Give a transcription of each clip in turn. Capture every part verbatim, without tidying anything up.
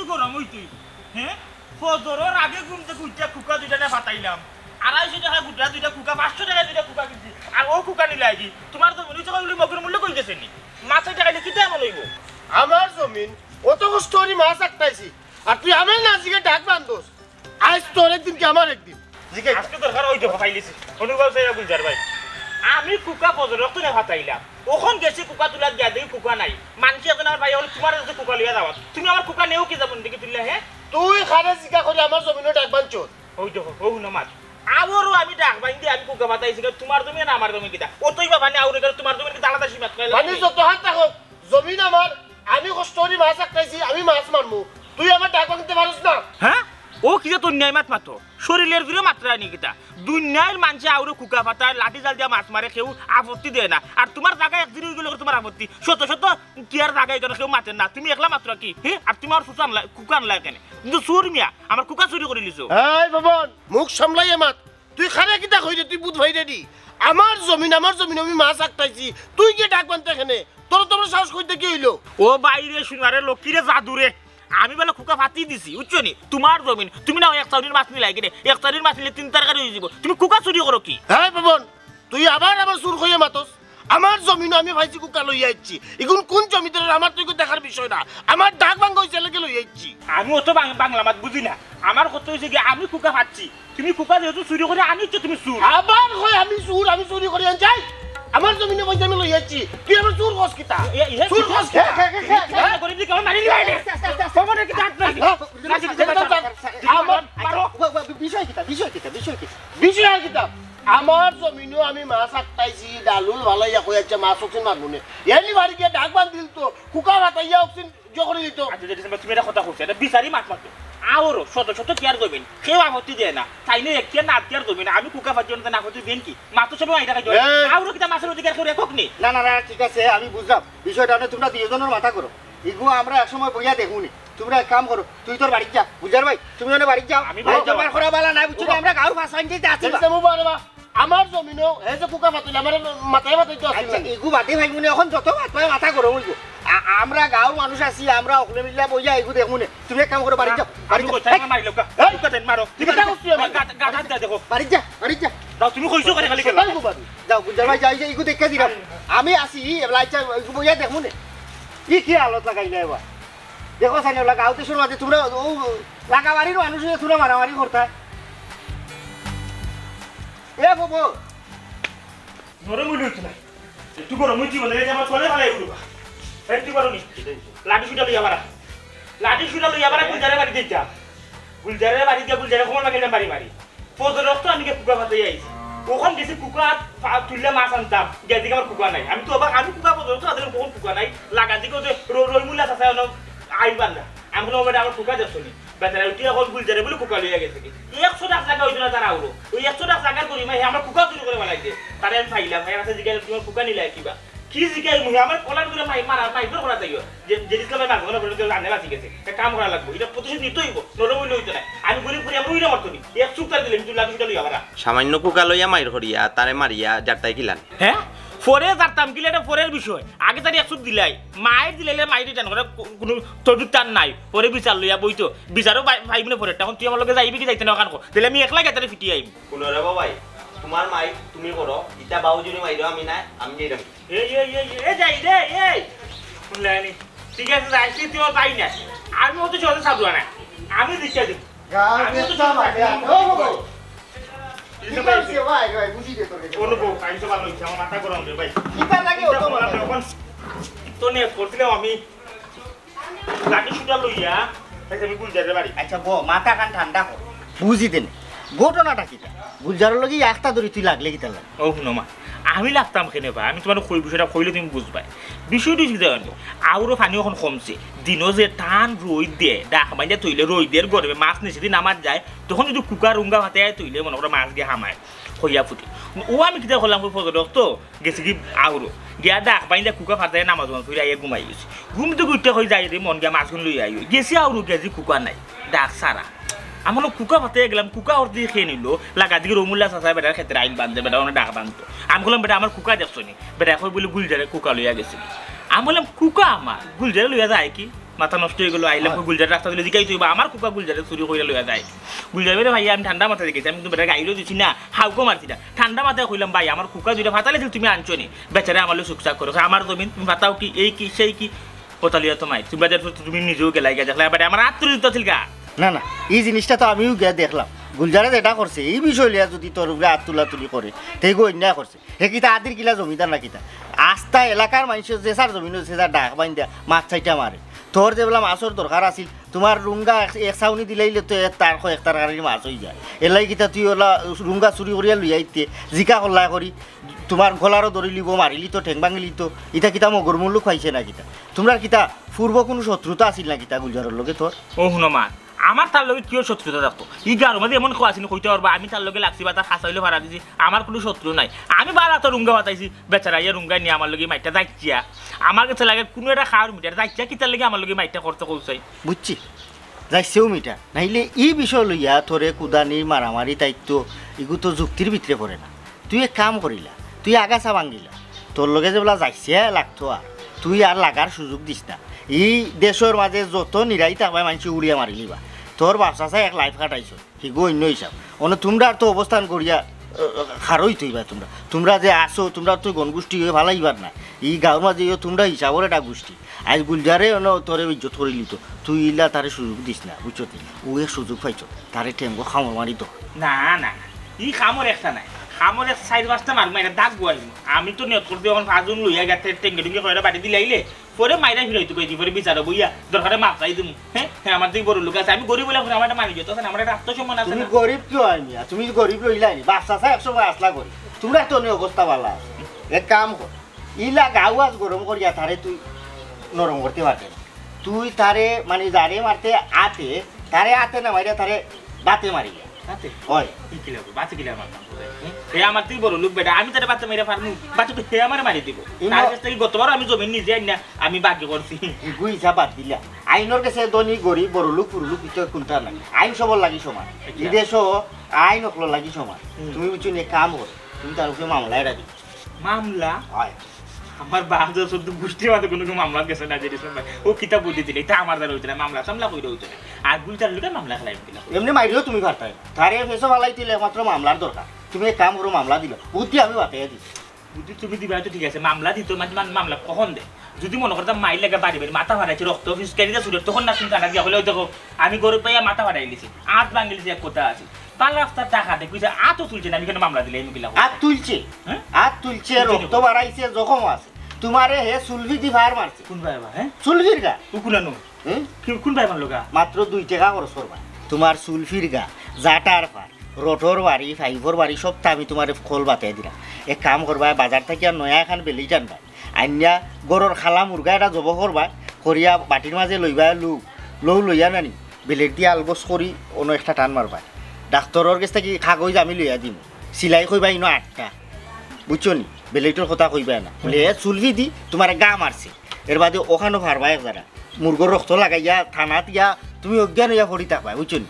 গরম অইতই। হে, ফজরর আগে ঘুম থাকি উঠিয়া কুকা দুইটা নে ফাতাইলাম। আড়াইশো টেকা গুটা দুইটা কুকা, পাঁচশো টেকা দুইটা কুকা কিনছি। আর অউ কুকা নিলায়গি? তুমার জমিন অইছে কইলে মগর মূল্য কই গেছে নি? মাছে টেকা নিলে কিতা এমন অইবো? আমার জমিন, অত কষ্ট করি মাছ আটকাইছি, আর তুই আমার না জিগে ডাক বান্ধস। আইজ তোর একদিন কি আমার একদিন। জিগে। আজকে দরকার অউ দেখো পাইলিছি। অনুভব চাইয়া গুলজার ভাই। আমি কুকা ফজরর অক্ত নে ফাতাইলাম। অখন গেছি কুকা তুলাত গিয়া দেখি কুকা নাই। মানষে অখন আমার ভাই অকল তুমার কাছে কুকা লইয়া যাওয়াত। তুমি আমার কুকা নেও কি যাবো দেখি তুললে, হে? তুই কারে জিগা করি আমার জমিনো ডাক বান্ধছস? অউ দেখো, অউ হুনো মাত। আবারও আমি ডাক বান্ধি আমি কুকা ফাতাইছি, কারণ তুমার জমিন না আমার জমিন কিতা? অতই বা মানে আউরে কারণ তুমার জমিন কিতা আলাদা সীমাত কইলা? মানে যত হাত থাকো, জমিন আমার, আমি কষ্ট করি মাছ আটকাইছি, আমি মাছ মারমু। তুই আমার ডাক বান্ধতে পারস না? হে? অউ কিতা তোর ন্যায় মাত মাতো? শরীলর জুরে মাতরা নি কিতা? দুনিয়ার মানষে আউরে কুকা ফাতায়, লাঠি জাল দিয়া মাছ মারে, কেউ আপত্তি দেয় না। আর তুমার জাগা এক জিরি অইগেলে তুমার আপত্তি। শত শত কিয়ার জাগা ইখানো কেউ মাতের না। তুমি একলা মাতরা কি? হে? আর তুমি আমার কুকা আনলা, কুকা আনলা কেনে? কিন্তু চুর মিয়া, আমার কুকা চুরি করিলিছো। এই ভবন, মুখ সামলাইয়া মাত। তুই কারে কিতা কইরে, তুই ভূত ভাইরে দি। আমার জমিন, আমার জমিন, আমি মাছ আটকাইছি। তুই গিয়া ডাক বান্ধতে কেনে? তোর তো বড় সাহস কইতে কি অইলো? ও বাইরে শুনারে, লক্ষ্মীরে, জাদুরে। আমি বলে কুকা ফাতি দিছি, বুঝছো নি? তুমার জমিন, তুমি না এক চাউনির মাছ নিলায়গি নে, এক চাউনির মাছ নিলে তিন তরকারি অইযিবো। তুমি কুকা চুরি করো কি? এই ভবন, তুই আবার আমার চুর কইয়া মাতস? আমার জমিনো আমি ফাইছি কুকা লইয়া আইছি। ইগুন কুন জমিদারর আমার তো ইগু দেখার বিষয় না। আমার ডাক ভাঙ্গা অইছে এরলাগি লইয়া আইছি। আমি অত বাং-, বাংলা মাত বুঝি না। আমার কথা অইছে কি, আমি কুকা ফাচ্ছি। তুমি কুকা যেহেতু চুরি করি আনিছো, তুমি চুর। আবার কয় আমি চুর, আমি চুরি করি আনছি। এই, আমার জমিনো ফাইছি আমি লইয়া আইছি। তুই আমার চুর কস কিতা? এ, এ, চুর কস কিতা? হে, হে, হে, হে, হে। গরিব দিকে আমার মারি দিবা রে। আস্তে, আস্তে, আস্তে, আস্তে। খবর কি জাত নাই? হ্যাঁ, লাঠি দিতে পারো। আমার, ব-, ব-, ব-, বিষয় কিতা? বিষয় কিতা? বিষয় কিতা? বিষয় আর কিতা? আমার জমিনো আমি মাছ আটকাইছি, ডালুল ভালাইয়া কই আইছে মাছ অকসিন মারমুনে। এনি বাড়ি গিয়া ডাক বান্ধিল তো, কুকা ফাতাইয়া অকসিন জো করি দিত। আচ্ছা, যেটা তুমি একটা কথা কইছো, এটা বিচারি মাত মাতো। আওরো শত শত কিয়ার জমিন, কেউ আপত্তি দেয় না। তাইন এক কিয়ার না আধ কিয়ার জমিন, আমি কুকা ফাতাইয়ার না আপত্তি দেইন কি? মাতো সবে মাইরা খাইতো। এই! আওরো কিতা মাছর অধিকার কেউ রেখক নি? না, না, না, ঠিক আছে, আমি বুঝলাম। বিষয়টা অনে তুমরা দুইওজনর মাথা করো। ইগু আমরা এক সময় বইয়া দেখমুনে। তুমরা এক কাম করো, তুই তোর বাড়িত যা। বুঝার ভাই, তুমি অনে বাড়িত যাও। আমি বাড়িত যাও। তোমার করা বালা নাই, বুঝছো নি? আমরা গাঁওর পাঁচ আইনতে আছি বা। দেখছো মুবারক বা? আমার জমিনো হে যে কুকা ফাতাইল, আমার মাথায় মাথায় তো আসিল আচ্ছা, না। ইগু বাদে ভাই মনে অখন যত মাত পায় মাথা গরম অইবো। আ-, আমরা গাঁওর মানুষ আছি, আমরা অকলে মিল্লা বইয়া ইগু দেখমুনে। তুমি এক কাম করো, বাড়িত যাও, বাড়িত আমি যাও। কইতাম না, মারিলো কা। এই! কুকা দেন, মারো। কিতা করছি আমি? গা-, গা-, গাধার যা দেখো। বাড়িত যা, বাড়িত যা। যাও, তুমি কইছো করে খালি খেলা। কোথায় গো বাড়ি? যাও, গুলজার ভাই, যাই, যাই, ইগু দেখা দিলাম। আমি আছি, এবলা আচ্ছা, ইগু বইয়া দেখমুনে। ই কি হালত লাগাইলা এবার? দেখো, সাইন, ওলা গাঁও দেশর মাঝে তুমরা, ও, লাগা বাড়ির মানুষ অইয়া তুমরা মারামারি করতায়। এ, ববো। নরম অইলে অইতো না। একটু গরম অইতে বলে, এই যে আমার চলে ভালো এগুলো। এই, তুই পারো নি? লাঠি সুটা লইয়া মারা। লাঠি সুটা লইয়া মারা, গুলজারে বাড়ি দিতাম। গুলজারে বাড়ি দিয়া, গুলজারে খবর মাগিলাম বাড়ি বাড়ি। ফজর অক্ত আমি গিয়া কুকা ফাতাই আইছি। অখন গেছি কুকা ফা-, তুললে মাছ আনতাম। গিয়া দেখি আমার কুকা নাই। আমি তো অবাক, আমি কুকা ফজর অক্ত আনতাম, কখন কুকা নাই? লাগা দেখি অউ যে র-, রহিমুল্লাহ চাচা অনো আইল বান্দা। আমি কইলাম, "ও বেটা, আমার কুকা দেখছো নি?" বেচারা উঠিয়া কইল, "গুলজারে বুলে কুকা লইয়া গেছে গি।" একশো টাকা জাগা অইতো না তার আওরো। অউ একশো টাকা জাগার গরিমা, হে আমার কুকা চুরি করি ফালাইছে। তারে আমি পাইলাম, হে আছে জিগাইলাম, "তুমার কুকা নিলায় কিবা?" কি জিগাই মুই আমার কলার করে মাই-, মারা, মাইর করা যাইও। যে, যে ইসলামে মারবো না, বলে তো জানে বাঁচি গেছে। এক কাম করা লাগবো, এটা প্রতিশোধ নিতে অইবো, নরম অইলে অইতো না। আমি গরিব করি, আমার অইরা মারতো নি। এক চুপ তার দিলে, আমি তুই লাঠি সুটা লইয়া মারা। সামান্য কুকা লইয়া মাইর করিয়া, তারে মারিয়া, জারতায় কিলান। হে? পরে জারতাম কিলা, এটা পরের বিষয়। আগে তারে এক চুপ দিলাই। মাইর দিলে মাইর রিটার্ন করে কো-, কোনো তৌফিক তার নাই। পরে বিচার লইয়া বইতো। বিচারও পাই-, পাইবো না পরে। তখন তুই আমার লগে যাইবি কি যাইতে না, অখান কো। দিলে আমি একলা গিয়া তারে ফিটিয়ে আইবো। হুনো রে বাবাই, তুমার মাই তুমি করো, ইতা বাউজুরি মাইরো আমি নাই, আমি নিরাম। এই, এই, এই, এই, যাই রে, এই। শুনলে নি? ঠিক আছে, যাই, তুই তুই তাই না। আমি অত সহজে ছাড়বো না। আমি দিচ্ছা দিব। গাল আমি অত বেচা সহজে মাগে, ছাড়বো না। ও বাবা। ঠিক আছে, ভাই, ভাই, বুঝি দে তোর কাছে। অনুভব, আমি তো ভালো হইছে, আমার মাথা গরম রে ভাই। কিতা লাগে অত মাথা গরম? এখন তো নিয়ে করছিলাম আমি। লাঠি সুটা লইয়া, তাই আমি গুলজারের বাড়ি। আচ্ছা, বো, মাথা কান ঠান্ডা কর। বুঝি দেন। ঘটনাটা কিতা? গুলজারর লগে একটা ধরি তুই লাগলে কিতা লাগে? ও হুনো মা, আমি লাগতাম কেনে বা? আমি তুমারে কই বিষয়টা কইলে তুমি বুঝবায়। বিষয়টা হইছে কি জানো? আওরো পানি অখন কমছে। দিনো যে টান রইদ দেয়, ডাক বাইন্দা থইলে রইদর গরমে মাছ নিচেদি নামাত যায়, তখন যদি কুকা রুঙ্গা ফাতাইয়া থইলে মনো করো মাছ গিয়া হামায়, কইয়া ফুটে। ও আমি কিতা করলাম, কই ফজর অক্ত গেছি কি আওরো। গিয়া ডাক বাইন্দা কুকা ফাতাইয়া নামাজ মাজ পড়ি আইয়া ঘুমাই গেছি। ঘুম থাকি উঠিয়া কই যাই রে মন গিয়া মাছগুন লইয়া আই। গেছি আওরো গেছি কুকা নাই। ডাক সারা। আমি অনো কুকা ফাতাইয়া গেলাম, কুকা অর্ধেক খেয়ে নিল। লাগা দেখি রহিমুল্লাহ চাচায় বেটার খেতরে আইল বান্ধে, বেটা অনো ডাক বান্ধতো। আমি কইলাম, "বেটা, আমার কুকা দেখছো নি?" বেটা কই বুলে, "গুলজারে কুকা লইয়া গেছে।" আমি কইলাম, "কুকা আমার? গুলজারে লইয়া যায় কি?" মাথা নষ্ট অই গেলো, আইলাম। হয়। গুলজার রাস্তা দিলে জিকাই তুই বা আমার খুকা গুলজারে চুরি করিয়া লইয়া যায়। গুলজার বেটা ভাই, আমি ঠান্ডা মাথায় দেখেছি, আমি কিন্তু বেটা গাইলেও দিছি না, হাউকও মারছি না। ঠান্ডা মাথায় কইলাম, "ভাই, আমার খুকা দুইটা ফাতালে ছিল, তুমি আনছো নি? বেচারা আমার লগে চুকচাক করো, আমার জমিন তুমি ফাতাও কি, এই কি, সেই কি?" কথা লইয়া তো মাই, তোমরা যে তুমি নিজেও গেলাই গিয়া দেখলা, এবারে আমার আত্মীয় আছিল গা। না, না, এই জিনিসটা তো আমিও গিয়া দেখলাম। গুলজারে যেটা করছে, এই বিষয় লইয়া যদি তোর উপরে আত তুলাতুলি করে, তেগু অন্যায় করছে। হে কিতা আদির কিলা জমিদার না কিতা? আস্তা এলাকার মানুষের যে সার জমিন হচ্ছে, তার ডাক বাইন দিয়া মাছ চাইটা মারে। তোর যেবলা মাছর দরকার আছিল, তোমার রুঙ্গা এক, এক ছাউনি দিলাইলে তো এ তার কয় এক তরকারির মাছ অই যায়। এলাই কিতা তুই ওলা রুঙ্গা চুরি করিয়া লইয়া আইতে, জিকা কল্লা করি, তোমার গলারও ধরিলিব, মারিলি তো, ঠেং ভাঙিলি তো, ইতা কিতা মগর মুল্লুক পাইছে না কিতা? তোমরার কিতা পূর্ব কোনো শত্রুতা আছিল না কিতা গুলজারর লগে তোর? ও হুনো মা, আমার তার লগে কিয় শত্রুতা থাকতো? ই গাঁওর মাঝে এমন কেউ আসেনি কইতে পারবা, আমি তার লগে লাগছি বা তার খাসা হইলে ভাড়া দিছি, আমার কোনো শত্রু নাই। আমি বালা তো রুঙ্গা বাতাইছি, বেচারা ইয়া রুঙ্গা নিয়ে আমার লগে মাইটটা যাইছিয়া। আমার কাছে লাগে কোনো একটা খাওয়ার মিটার যাইছিয়া, কিতার লগে আমার লগে মাইটটা করতে কৌছাই। বুঝছি, যাইছেও মিটার। নাইলে ই বিষয় লইয়া তোরে কুদানি মারামারি তাই তো, ইগু তো যুক্তির ভিতরে পড়ে না। তুই এক কাম করিলা, তুই আগাছা ভাঙ্গিলা। তোর লগে যেবলা যাইছে লাগতো আর, তুই আর লাগার সুযোগ দিস না। ই দেশর মাঝে যত নিরাই থাকবায় মানষি উড়িয়া মারিলিবা। তোর বাপ চাচা এক লাইফ কাটাইছো, হিগু অন্য হিসাব। অনে তোমরা আর তো অবস্থান করিয়া, আহ, খারই থইবা তোমরা। তোমরা যে আসো, তোমরা তো গণগোষ্ঠী হয়ে ফালাইবার না। ই গাঁওর মাঝে ইয়ো তোমরা হিসাবর একটা গোষ্ঠী। আজ গুলজারে অনে তোরে ইজ্জত করিলি তো, তুই ইলা তারে সুযোগ দিস না, বুঝছত নি? ও এক সুযোগ পাইছ, তারে ঠেঙ্গো খামড় মারি তো। না, না, না। ই খামড় একটা নাই। খামড় এক চাইর পাঁচটা মারমু, এটা দাগ বুয়াইমু। আমি তো নিয়ত করছি, অখন ফাজুন লইয়া গেছে, টেঙ্গে টুঙ্গে কয়টা বাড়ি দিলাইলে, পরে মাইরা ফিরাইতে কইছি, পরে বিচারো বইয়া, দরকারে মাপ চাই দিমু। হ্যাঁ? হ্যাঁ, আমার তুই বড় লোক আছে, আমি গরিব বলে আমার একটা মানি যত আছে না, আমার একটা আত্মসম্মান আছে তুমি না? গরিব তো হয়নি, আর তুমি গরিব রইলাই নি, বাচ্চা চা একসময় আসলা করি। তোমরা তো অনেক অবস্থা ভালো আছে। এক কাম কর, ইলা গাউ আজ গরম করিয়া তারে তুই নরম করতে পারবে না। তুই তারে, মানে, যারে মারতে আতে, তারে আতে না মারিয়া তারে বাতে মারিয়া। বাতে? হয়। ই কিলা কর, বাতে কিলা মারতাম তোরে? হুম? হে আমার তুই বড় লোক বেটা, আমি তারে বাতে মারিয়া পারমু? বাতে তো হে আমারে মারি দিব। ইনো তার কাছ থেকে গতবারও আমি জমিন নিজে আইনা আমি বাকি করছি। হিগু হিসাব বাদ দিলা। আইনর কাছে ধনী, গরিব, বড় লোক, পুরু লোক, ভিতরে কোনটা নাই। আইন সবর লাগি সমান। আচ্ছা। ই দেশও আইন অকলর লাগি সমান। হুম। তুমি বুঝছো নি, এক কাম কর, তুমি তার উপরে মামলা এটা দিও। মামলা? হয়। আমার বাপ যে শুধু গোষ্ঠীর মাঝে কোনো মামলা গেছে না, জানিস না ভাই। ও কিতা বুদ্ধি দিলে, এটা আমার দ্বারা হইতো না, মামলা সামলা কইরা হইতো না। আর গুলজার লোকে মামলা খেলাই দিল। এমনি মাইরেও তুমি পারতায় না। তারে ফেসো ফালাই দিলে একমাত্র মামলার দরকার। তুমি এক কাম করো, মামলা দিল। বুদ্ধি আমি বাতাইয়া দিই। বুদ্ধি তুমি দিবা তো ঠিক আছে, মামলা দিত, মানে, মানে, মামলা কখন দে? যদি মনে করতাম মাইর লাগা বাড়ি বাড়ি মাথা ফাটাইছে, রক্ত ফিসকারি দিয়ে ছুটে, তখন না শুনতে আনা গিয়া বলে, "ওই দেখো, আমি গরিব পাইয়া মাথা ফাটাই লিছি, আত ভাঙি লিছি, এক কথা আছে।" পাল রাস্তার টাকা দেখবি যে আতও তুলছে না, আমি কেন মামলা দিলে এই মুখিলা আত তুলছে? হ্যাঁ? আত তুলছে, তুলছে রক্ত নি? বাড়াইছে, জখম আছে। তোমারে হে সুলফি দি ফার মারছে। কোন ভাই বা, হ্যাঁ? সুলফির গা। ও কোন আনো? হুম? কি, কোন ভাই মারলো গা? মাত্র দুই টাকা খরচ করবা। তোমার সুলফির গা, জাটার ফার, রোডর বাড়ি, ফাইভর বাড়ি, সবটা আমি তোমারে খোল বাতাই দিলাম। এক কাম করবা, বাজার থাকি আর নয়া এখান বেলেইট আনবা। আনিয়া গরর খালা মুরগা এটা জব করবা, করিয়া বাটির মাঝে লইবা লু, লউ লইয়া নানি, বেলেইট দিয়া আলগোস করি অন্য একটা টান মারবা। ডাক্তরর গেছ থাকি কাগজ আমি লইয়া দিমু, সিলাই কইবা ইনো আটটা, বুঝছো নি? বেলেইটর কথা কইবা না। বলে, "এ চুলফি দি তোমার গা মারছে।" এর বাদে ওখানো ফারবা এক জায়গা। মুরগর রক্ত লাগাইয়া থানাত ইয়া তুমি অজ্ঞান হইয়া পড়ি থাকবা, বুঝছো নি?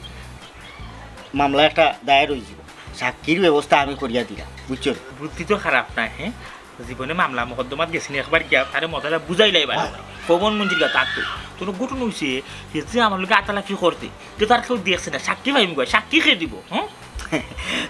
মামলা একটা দায়ের হয়ে যাব। সাক্ষীর ব্যবস্থা আমি করিয়া দিলাম, বুঝছো নি? বুদ্ধি তো খারাপ না, হ্যাঁ? জীবনে মামলা মোকদ্দমাত গেছি না, একবার গিয়া তারে মজাটা বুঝাইলাই বারো। পবন মঞ্জিল গা তার তো। তোর ঘটনা হইছে, হে যে আমার লগে আতালাকি করতে, তো তার কেউ দেখছে না, সাক্ষী পাইম গো, সাক্ষী কে দিব, হ্যাঁ?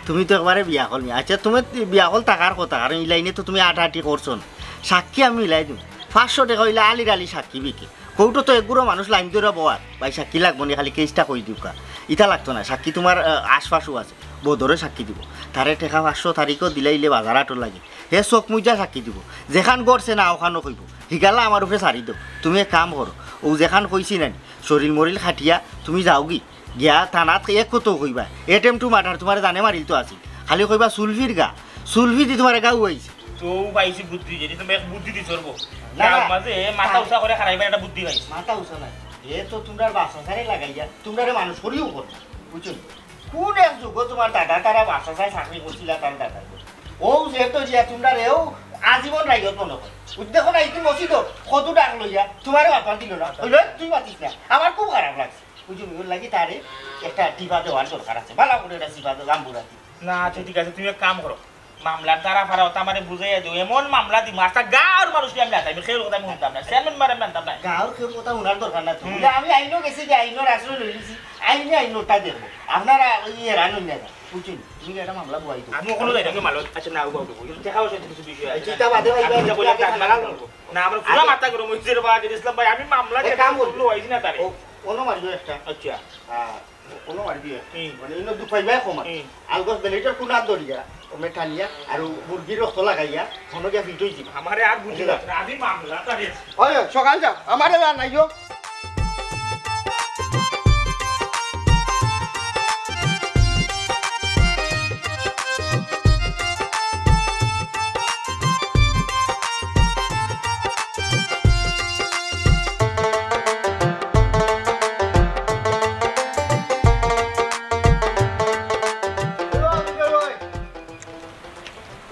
তুমি তো একবারে বিয়া করনি। আচ্ছা, তুমি বিয়া কল থাকার কথা, কারণ এই লাইনে তো তুমি আটাআটি করছো না। সাক্ষী আমি মিলাই দিমু। পাঁচশো টাকা হইলে আলির আলি সাক্ষী বিকে। কোর্টো তো একগুলো মানুষ লাইন ধরে বওয়ার, "ভাই, সাক্ষী লাগবো নি, খালি কেসটা কই দিউকা।" ইটা লাগতো না, সাক্ষী তোমার, আহ, আশপাশও আছে, বদরে সাক্ষী দিব। তারে টেকা পাঁচশো তারিখও দিলাইলে বাজার আটো লাগে, হে চোখ মুজা সাক্ষী দিব। যেখান গড়ছে না, ওখানও কইব, "হিগালা আমার উপরে ছাড়ি দেও।" তুমি এক কাম করো, ও যেখান কইছি না নি, শরীর মরিল খাটিয়া তুমি যাওগি, গিয়া থানাত এক কত কইবা, "Attempt to murder, তোমারে জানে মারিল তো আছিল।" খালি কইবা, "সুলফির গা, সুলফি দি তোমারে গাউ আইছে।" তো পাইছি বুদ্ধি, যদি তুমি এক বুদ্ধি দি চলবো। না, না। মাঝে মাথা উঁচা করে খারাইবা, একটা বুদ্ধি পাইছি। মাথা উঁচা নাই। এ তো তোমরার বাসা সারে লাগাইয়া, তোমরারে মানুষ করিও কর না। বুঝছো নি? কোন এক যুগ তোমার দাদা তারা বাসা সারে চাকরি করছিলা তার দাদা? ও যে তো জিয়া তোমরারেও আজীবন রাইগত মনে করে। উদ্দেশ্য নাই কি মসজিদ কত ডাক লইয়া তোমারে বাপার দিল না। হইল তুই মাতিস না। আমার খুব খারাপ লাগছে। বুঝছো নি? ওর লাগি তারে একটা টিপা দেওয়ার দরকার আছে। ভালো করে একটা টিপা দেওয়া, গাম্বুরা দি। না, আচ্ছা, ঠিক আছে, তুমি এক কাম করো। মামলার ধারা ফারা অতা আমারে বুঝাইয়া দেও, এমন মামলা দিমু, আস্তা গাঁওর মানুষ নিয়া আমি আতাইমু, কেউর কথা আমি হুনতাম না, চেয়ারম্যান মেম্বাররে মানতাম না। গাঁওর কেউ কথা হুনার দরকার না তো। হুম। বুলে আমি আইনও গেছি যে আইনর আশ্রয় লইলিছি, আইনে আইনরটা দেখবো। আপনারা ওই হেরান হইন না, বুঝছেন? তুমি একটা মামলা বওয়াই দেও। আমি অখনো যাইতাম না, মামলা। আচ্ছা, না, উবা, উবা, উবা। দেখা অইছে কিছু বিষয় আছে। আচ্ছা, ইটা বাদে ভাই, আমি ভাই, ইটা বলে আগে কাজ মারা লাগবো। না, আমার পুরা মাথা গরম অইছে রে বা, জেড ইসলাম ভাই, আমি মামলা এক কাম করবো। লইছি না তারে। ও, অনো মারিও একটা। আচ্ছা। হ্যাঁ। অনো মারি দিও। হুম। মানে, ইনো দুপাই বায় কম আর। হুম। আলগোছ বেলেটর কোনা দরিয়া, ওমে টানিয়া, আর মুরগির রক্ত লাগাইয়া, হনো গিয়া ফিট অই যিবা। আমারে আর বুঝি বুঝলা? না, আমি মামলা তারে। ওই, ওই, সকাল যাও, আমারে আর নাইও।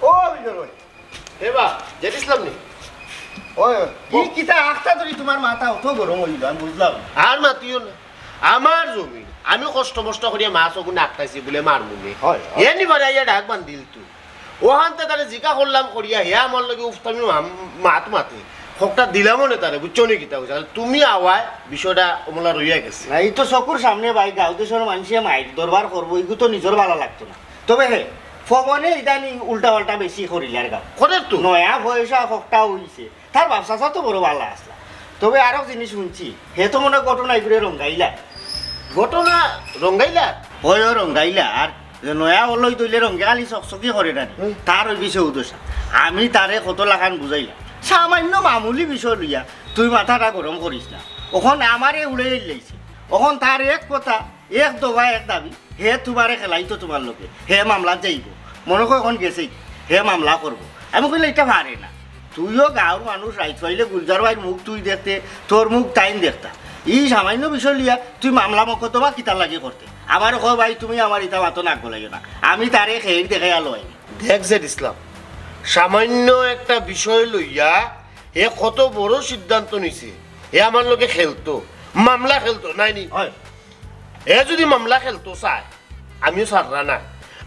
ও বিজয় ভাই। এ বা, জেড ইসলাম নি? ওই, ওই, ই কিতা আখতা ধরি তোমার মাথা অত গরম অইল, আমি বুঝলাম না। আর মাতিও না। আমার জমিন, আমি কষ্ট মষ্ট করিয়া মাছ অগুন আটকাইছি বুলে মারমু নে। হয়, হয়। এ নি বারে আইয়া ডাক বান্ধিল তুই। অখানতে তারে জিকা করলাম করিয়া, হে আমার লগে উফতামি মাম-, মাত মাতে। খকটা দিলাম নে তারে, বুঝছো নি কিতা কইছে? তুমি আওয়ায় বিষয়টা অমলা রইয়া গেছে। না, ই তো চকুর সামনে ভাই, গাঁও দেশর মানষে মাইর দরবার করবো, ইগু তো নিজর ভালা লাগতো না। তবে হে, ফবনে ইদানিং উল্টা পাল্টা বেশি করিলার গাঁও। করে তো। নয়া পয়সা খকটা অইছে। তার বাপ চাচা তো বড় ভালা আছলা। তবে আরো জিনিস হুনছি, হে তো মনে অয় ঘটনা ইগুরে রঙ্গাইলা। ঘটনা রঙ্গাইলা? অয়, অয় রঙ্গাইলা। আর যে নয়া অইল অইলে রঙ্গে খালি চকচকি করে না নি? হুম। তার অউ বিষয় উদশা। আমি তারে কত লাখান বুঝাইলাম। সামান্য মামুলি বিষয় লইয়া তুই মাথাটা গরম করিস না। অখন আমারে উড়াইয়া লাইছে। অখন তার এক কথা, এক দফা এক দাবি, হে তুমারে খেলাইতো তুমার লগে, হে মামলাত যাইবো। মনো কয় অখন গেছেগি, হে মামলা করবো। আমি কইলাম, "ইটা পারে না। তুইও গাঁওর মানুষ, রাইত পাইলে গুলজার ভাইর মুখ তুই দেখতে, তোর মুখ তাইন দেখতা। ই সামান্য বিষয় লইয়া তুই মামলা মকদ্দমা কিতার লাগি করতে?" আমারে কয়, "ভাই, তুমি আমার ইতা মাতো নাক গলাইও না। আমি তারে খেইর দেখাইয়া লই।" দেখ জেড ইসলাম, সামান্য একটা বিষয় লইয়া হে কত বড় সিদ্ধান্ত নিছে। হে আমার লগে খেলতো, মামলা খেলতো, নায় নি? হয়। হে যুদি মামলা খেলতো চায়, আমিও ছাড়রা না।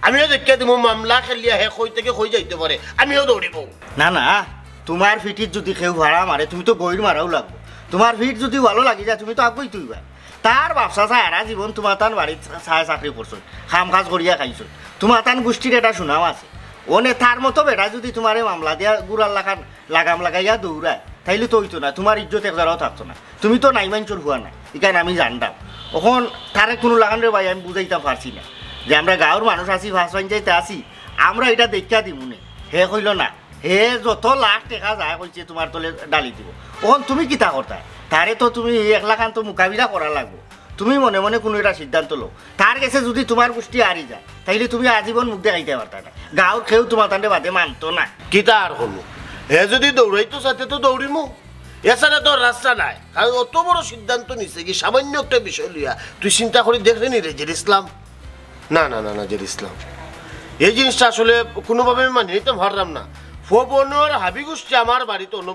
আমিও দেখিয়া দিমু মামলা খেলিয়া হে কই থাকি কই যাইতো পারে, আমিও দৌড়িমু। না, না, তুমার ফিঠিত যুদি কেউ ফাড়া মারে, তুমি তো গইর মারাউ লাগবো। তুমার ফিঠ যুদি ভালা লাগি যায়, তুমি তো আগুয়াইতইবায়। তার বাপ চাচায় হারা জীবন তুমার তান বাড়িত চা-, চাকরি করছইন, কাম কাজ করিয়া খাইছইন। তুমার তান গুষ্টির একটা সুনাম আছে। অনে তার মতো বেটা যুদি তুমারে মামলা দিয়া গুড়ার লাখান লাগাম লাগাইয়া দৌড়ায়, তাইলে তো অইতো না, তুমার ইজ্জত এক জারাও থাকতো না। তুমি তো নাই মানষর ফুয়া নায়, ইখান আমি জানতাম। অখন তারে কুনু লাখান রে ভাই আমি বুঝাইতাম পারছি না যে আমরা গাঁওর মানুষ আছি, পাঁচ পাঞ্জাইতে আছি, আমরা ইটা দেখিয়া দিমু নে। হে কইলো না, হে যত লাখ টেকা যায় কইছে তুমার তলে ঢালি দিবো। অখন তুমি কিতা করতায়? তারে তো তুমি এক লাখান তো মোকাবিলা করা লাগবো। তুমি মনে মনে কুনু একটা সিদ্ধান্ত লও। তার গেছে যুদি তুমার গুষ্টি হারি যায়, তাইলে তুমি আজীবন মুখ দেখাইতায় পারতায় না। গাঁওর কেউ তুমার তানরে বাদে মানতো না। কিতা আর করমু? হে যুদি দৌড়াইতো চায় তে তো দৌড়িমু, এছাড়া তো আর রাস্তা নাই। কারণ অত বড় সিদ্ধান্ত নিছে কি সামান্য একটা বিষয় লইয়া, তুই চিন্তা করি দেখরে নি রে জেড ইসলাম। না, না, না, না, জেড ইসলাম, এই জিনিসটা আসলে কুনুভাবে আমি মানি নিতাম পাররাম না। ফবনর হাবি গুষ্টি আমার বাড়িত অনো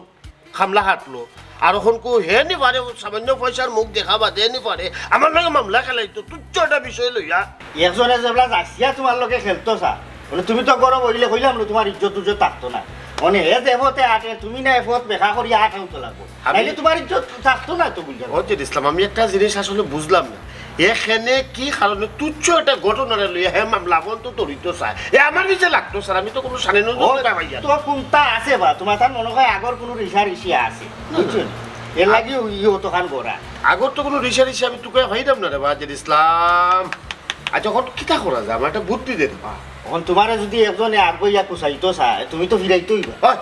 মামলা খাটলো। আর অখন কো হে নি পারে, সামান্য পয়সার মুখ দেখা বাদে নি পারে, আমার লগে মামলা খেলাইতো, তুচ্ছ একটা বিষয় লইয়া। একজনে যেবলা যাচিয়া তুমার লগে খেলতো চায়, মানে তুমি তো গরম অইলে কইলাম না, তুমার ইজ্জত উজ্জত থাকতো না। মানে হে যে পথে আটে, তুমি না এ পথ বেকা করিয়া আটাউ তো লাগবো। আমি নাইলে তুমার ইজ্জত থাকতো না তো, বুঝলাম। ও জেড ইসলাম, আমি একটা জিনিস আসলে বুঝলাম না। এখানে কি কারণে তুচ্ছ একটা ঘটনারে লইয়া হে মামলা পর্যন্ত ধরিত চায়? এ আমার নিজে লাগতো, স্যার, আমি তো কুনু সানি নজর ও, পাই না। তো কুনতা আছে বা? তুমার তার মনো অয় আগর কুনু রিসা রিসি আছে, না, না। বুঝছো নি? এর লাগি ই অতখান গড়া। আগর তো কুনু রিসা রিসি আমি তুকাইয়া পাইরাম না রে বা, জেড ইসলাম। আচ্ছা, অখন কিতা করা যায়? আমার একটা বুদ্ধি দে রে বা। অখন তুমারে যুদি একজনে আগুয়াইয়া কুচাইতো চায়, তুমি তো ফিরাইতোউ অইবা। হয়।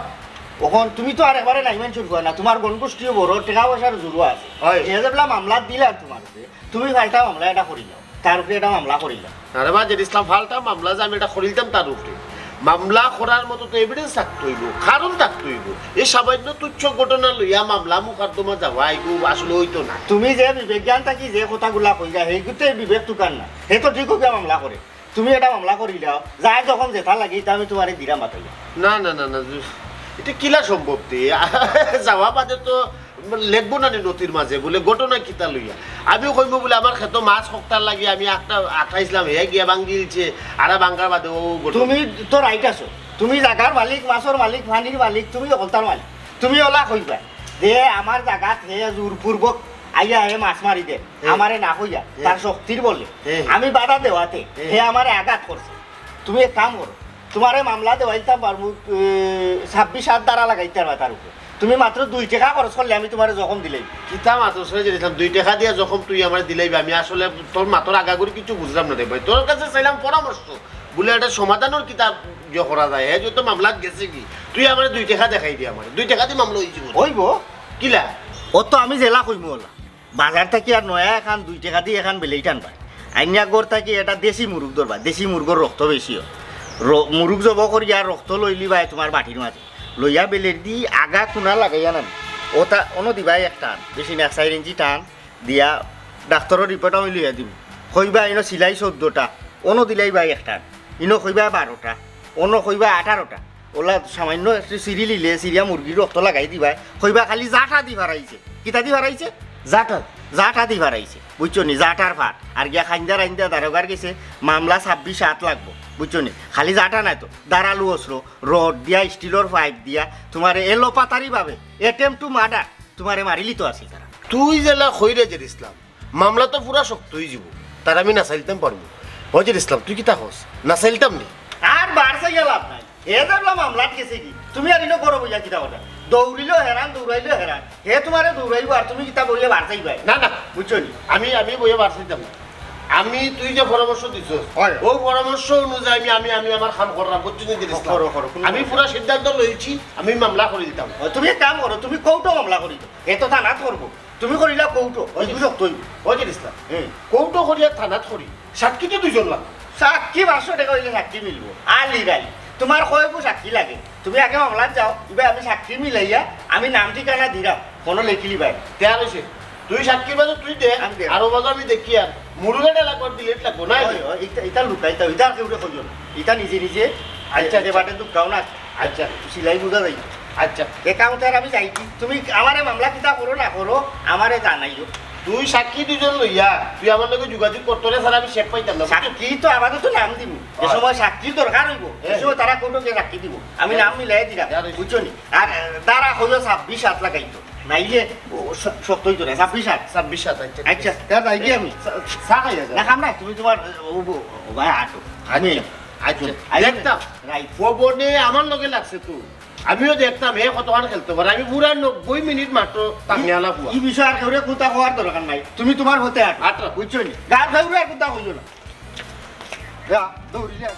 অখন তুমি তো আর একবারে নাই মানষর ফুয়া না, তুমার গণগোষ্ঠীও বড়, টেকা পয়সার জোরও আছে। হয়। হে যেবলা মামলা দিলার তুমার উপরে, তুমি পাল্টা মামলা এটা করিলাও, তার উপরে এটা মামলা করিলাও। আরে বা জেড ইসলাম, পাল্টা মামলা যে আমি এটা করিলতাম তার উপরে, মামলা করার মতো তো evidence থাকতো অইবো, কারণ থাকতো অইবো। এই সামান্য তুচ্ছ ঘটনা লইয়া মামলা মোকদ্দমা যাওয়া এগু আসলে অইতো না। তুমি যে বিবেক জ্ঞান থাকি যে কথাগুলা কইলা, হেগুতে বিবেক তুকার না, হে তো ঠিক অইয়া মামলা করে। তুমি এটা মামলা করিলাও, যাই যখন যেতা লাগে, ইতা আমি তুমারে দিরাম বাতাইয়া। না, না, না, না, ইটা কিলা সম্ভব তে? যাওয়া বাদে তো লেখবো না নি নথির মাঝে, বুলে ঘটনা কিতা লইয়া? আমিও কইমু বুলে আমার খেতো মাছ খকটার লাগি আমি একটা আটাইছলাম, হে গিয়া ভাঙ্গিলছে, আর ভাঙ্গার বাদে ও ঘটনা। তুমি তো right আছো, তুমি জাগার মালিক, মাছর মালিক, পানির মালিক, তুমি অকলতার মালিক। তুমি অলা কইবায় যে আমার জাগাত হে জোরপূর্বক আইয়া হে মাছ মারি দে, হে। আমারে না কইয়া, হে। তার শক্তির বলে। হে। আমি বাধা দেওয়াতে হে। হে আমারে আঘাত করছে। তুমি এক কাম করো, তুমারে মামলা দেওয়াইতাম পারমু, এ, ছাব্বিশ আট ধারা লাগাইতাম পারমু তার উপরে। তুমি মাত্র দুই টেকা খরচ করলে আমি তুমারে জখম দিলাই। কিতা মাতস রে জেরিসলাম, দুই টেকা দিয়া জখম তুই আমারে দিলাইবে? আমি আসলে তোর মাতর আগাগুড়ি কিছু বুঝলাম না রে ভাই। তোর কাছে চাইলাম পরামর্শ, বুলে এটা সমাধানর কিতা ইয়ে করা যায়। হে যত মামলাত গেছে কি, তুই আমারে দুই টেকা দেখাই দে, আমারে দুই টেকা দি মামলা অইযিবো। অইবো? কিলা? অত আমি যেলা কইমু অলা। বাজার থাকি আর নয়া এখান দুই টেকা দি এখান বেলেইট আনবায়। আনিয়া ঘর থাকি এটা দেশি মুরুগ ধরবায়, দেশি মুরুগর রক্ত বেশি অয়। র-, মুরুগ জবো করিয়া রক্ত লইলিবায় তুমার বাটির মাঝে। লইয়া বেলেইট দি আগা কুনা লাগাইয়া নানি। অতা অনো দিবায় এক টান, বেশি না, এক চাইর ইঞ্চি টান দিয়া ডাক্তরর রিপোর্ট আমি লইয়া দিমু। কইবায় ইনো সিলাই চৌদ্দটা, অনো দিলাইবায় এক টান, ইনো কইবায় বারোটা, অনো কইবায় আঠারোটা। অলা সামান্য একটু চিরিলিলে, চিরিয়া মুরগির রক্ত লাগাই দিবায়, কইবায় খালি জাটা দি ফারাইছে। কিতা দি ফারাইছে? জাটা। জাটা দি ফারাইছে, বুঝছো নি? জাটার ফাট। আর গিয়া খাইন্দা রাইন্দা দারোগার গেছে, মামলা ছাব্বিশ আট লাগবো, বুঝছো নি? খালি জাটা নায় তো, ধারালো অস্ত্র, রড দিয়া, স্টিলর পাইপ দিয়া, তুমারে এলোপাতারি ভাবে, attempt to murder, তুমারে মারিলিতো আছিল তারা। তুই যেলা কইরে জেরিসলাম, মামলা তো পুরা শক্ত অইযিবো, তার আমি নাচাইলতাম পারমু। ও জেরিসলাম, তুই কিতা কস? নাচাইলতাম নি? আর বার চাইয়া লাভ নাই। হে যেবলা মামলাত গেছে কি, তুমি আর ইনো গরম অইয়া কিতা করবা? দৌড়িলেও হেরান, দৌড়াইলেও হেরান। হে তুমারে দৌড়াইবো আর তুমি কিতা বইয়া বার চাইবায়? না, না। বুঝছো নি? আমি, আমি বইয়া বার চাইতাম না। আমি, তুই যে পরামর্শ দিছস, অয়। অউ পরামর্শ অনুযায়ী আমি, আমি, আমি আমার কাম কররাম, বুঝছো নি জেরিসলাম? করো, করো, কুনু আমি সমস্যা পুরা নাই। সিদ্ধান্ত লইছি, আমি মামলা করি দিতাম। অয়, তুমি এক কাম করো, তুমি কোর্টো মামলা করি দিও। হে তো থানাত করবো। তুমি করিলা কোর্টো, অয়। অইগু শক্ত অইবো। ও জেরিসলাম, হুম। কোর্টো করি আর থানাত করি, সাক্ষী তো দুইজন লাগবো। সাক্ষী পাঁচশো টেকা অইলে সাক্ষী মিলবো। আলি গালি। তুমার কয়গু সাক্ষী লাগে? তুমি আগে মামলাত যাও, ইবায় আমি সাক্ষী মিলাইয়া আমি নাম ঠিকানা দিরাম, ফোনো লেখিলিবায়। তেয়ার অইছে। তুই সাক্ষীর বাজে তুই দে, আমি দেব। আর অউ বাজে আমি দেখিয়ার। মুরুগে টেলা কর দিলে লাগবো না? অয়, অয়, ইতা, ইতা লুকাইতাও, ইতা আর কেউরে কইও না। ইতা নিজে নিজে আচ্ছা, যে আচ্ছা। বাটে দুঃখাও না। আচ্ছা। সিলাই বুঝা যাইবো। আচ্ছা। এ কাম তো আর আমি যাইছি। তুমি আমারে মামলা কিতা করো না করো, আমারে জানাইও। তুই সাক্ষী দুইজন লইয়া, তুই আমার লগে যোগাযোগ করতো রে, স্যার, আমি শেক পাইতাম না। সাক্ষী তো আমারে তো নাম দিমু। যে অয়। সময় সাক্ষীর দরকার অইবো, হে। হে সময় তারা কোর্টো গিয়া সাক্ষী দিবো। আমি হে। নাম মিলাই দিরাম, হে, হে। বুঝছো নি? আর, এ, ধারা কইও ছাব্বিশ আট লাগাইতো। নাইলে ও শ-, শক্ত অইতো না, ছাব্বিশ আট। ছাব্বিশ আট, আচ্ছা, ঠিক আচ্ছা, আছে। তা যাই কি আমি? চা, চা খাইয়া যাও। না, খাম না, তুমি তুমার, ও, ও, ও, ভাই, আটো। আমি আচ্ছা, আচ্ছা। আইও না। দেখতাম। রাইট। পবনে আমার লগে লাগছে তো। আমিও দেখতাম, হে কতখান খেলতো পারে। আমি পুরা নব্বই মিনিট মাত্র তাকনিয়ালা পুয়া। ই বিষয়ে আর কেউরে কুন্তা কওয়ার দরকার নাই। তুমি তুমার মতে আটো। আটো। বুঝছো নি? গার কেউরে আর কুন্তা কইও না। যা, দৌড়ি যা।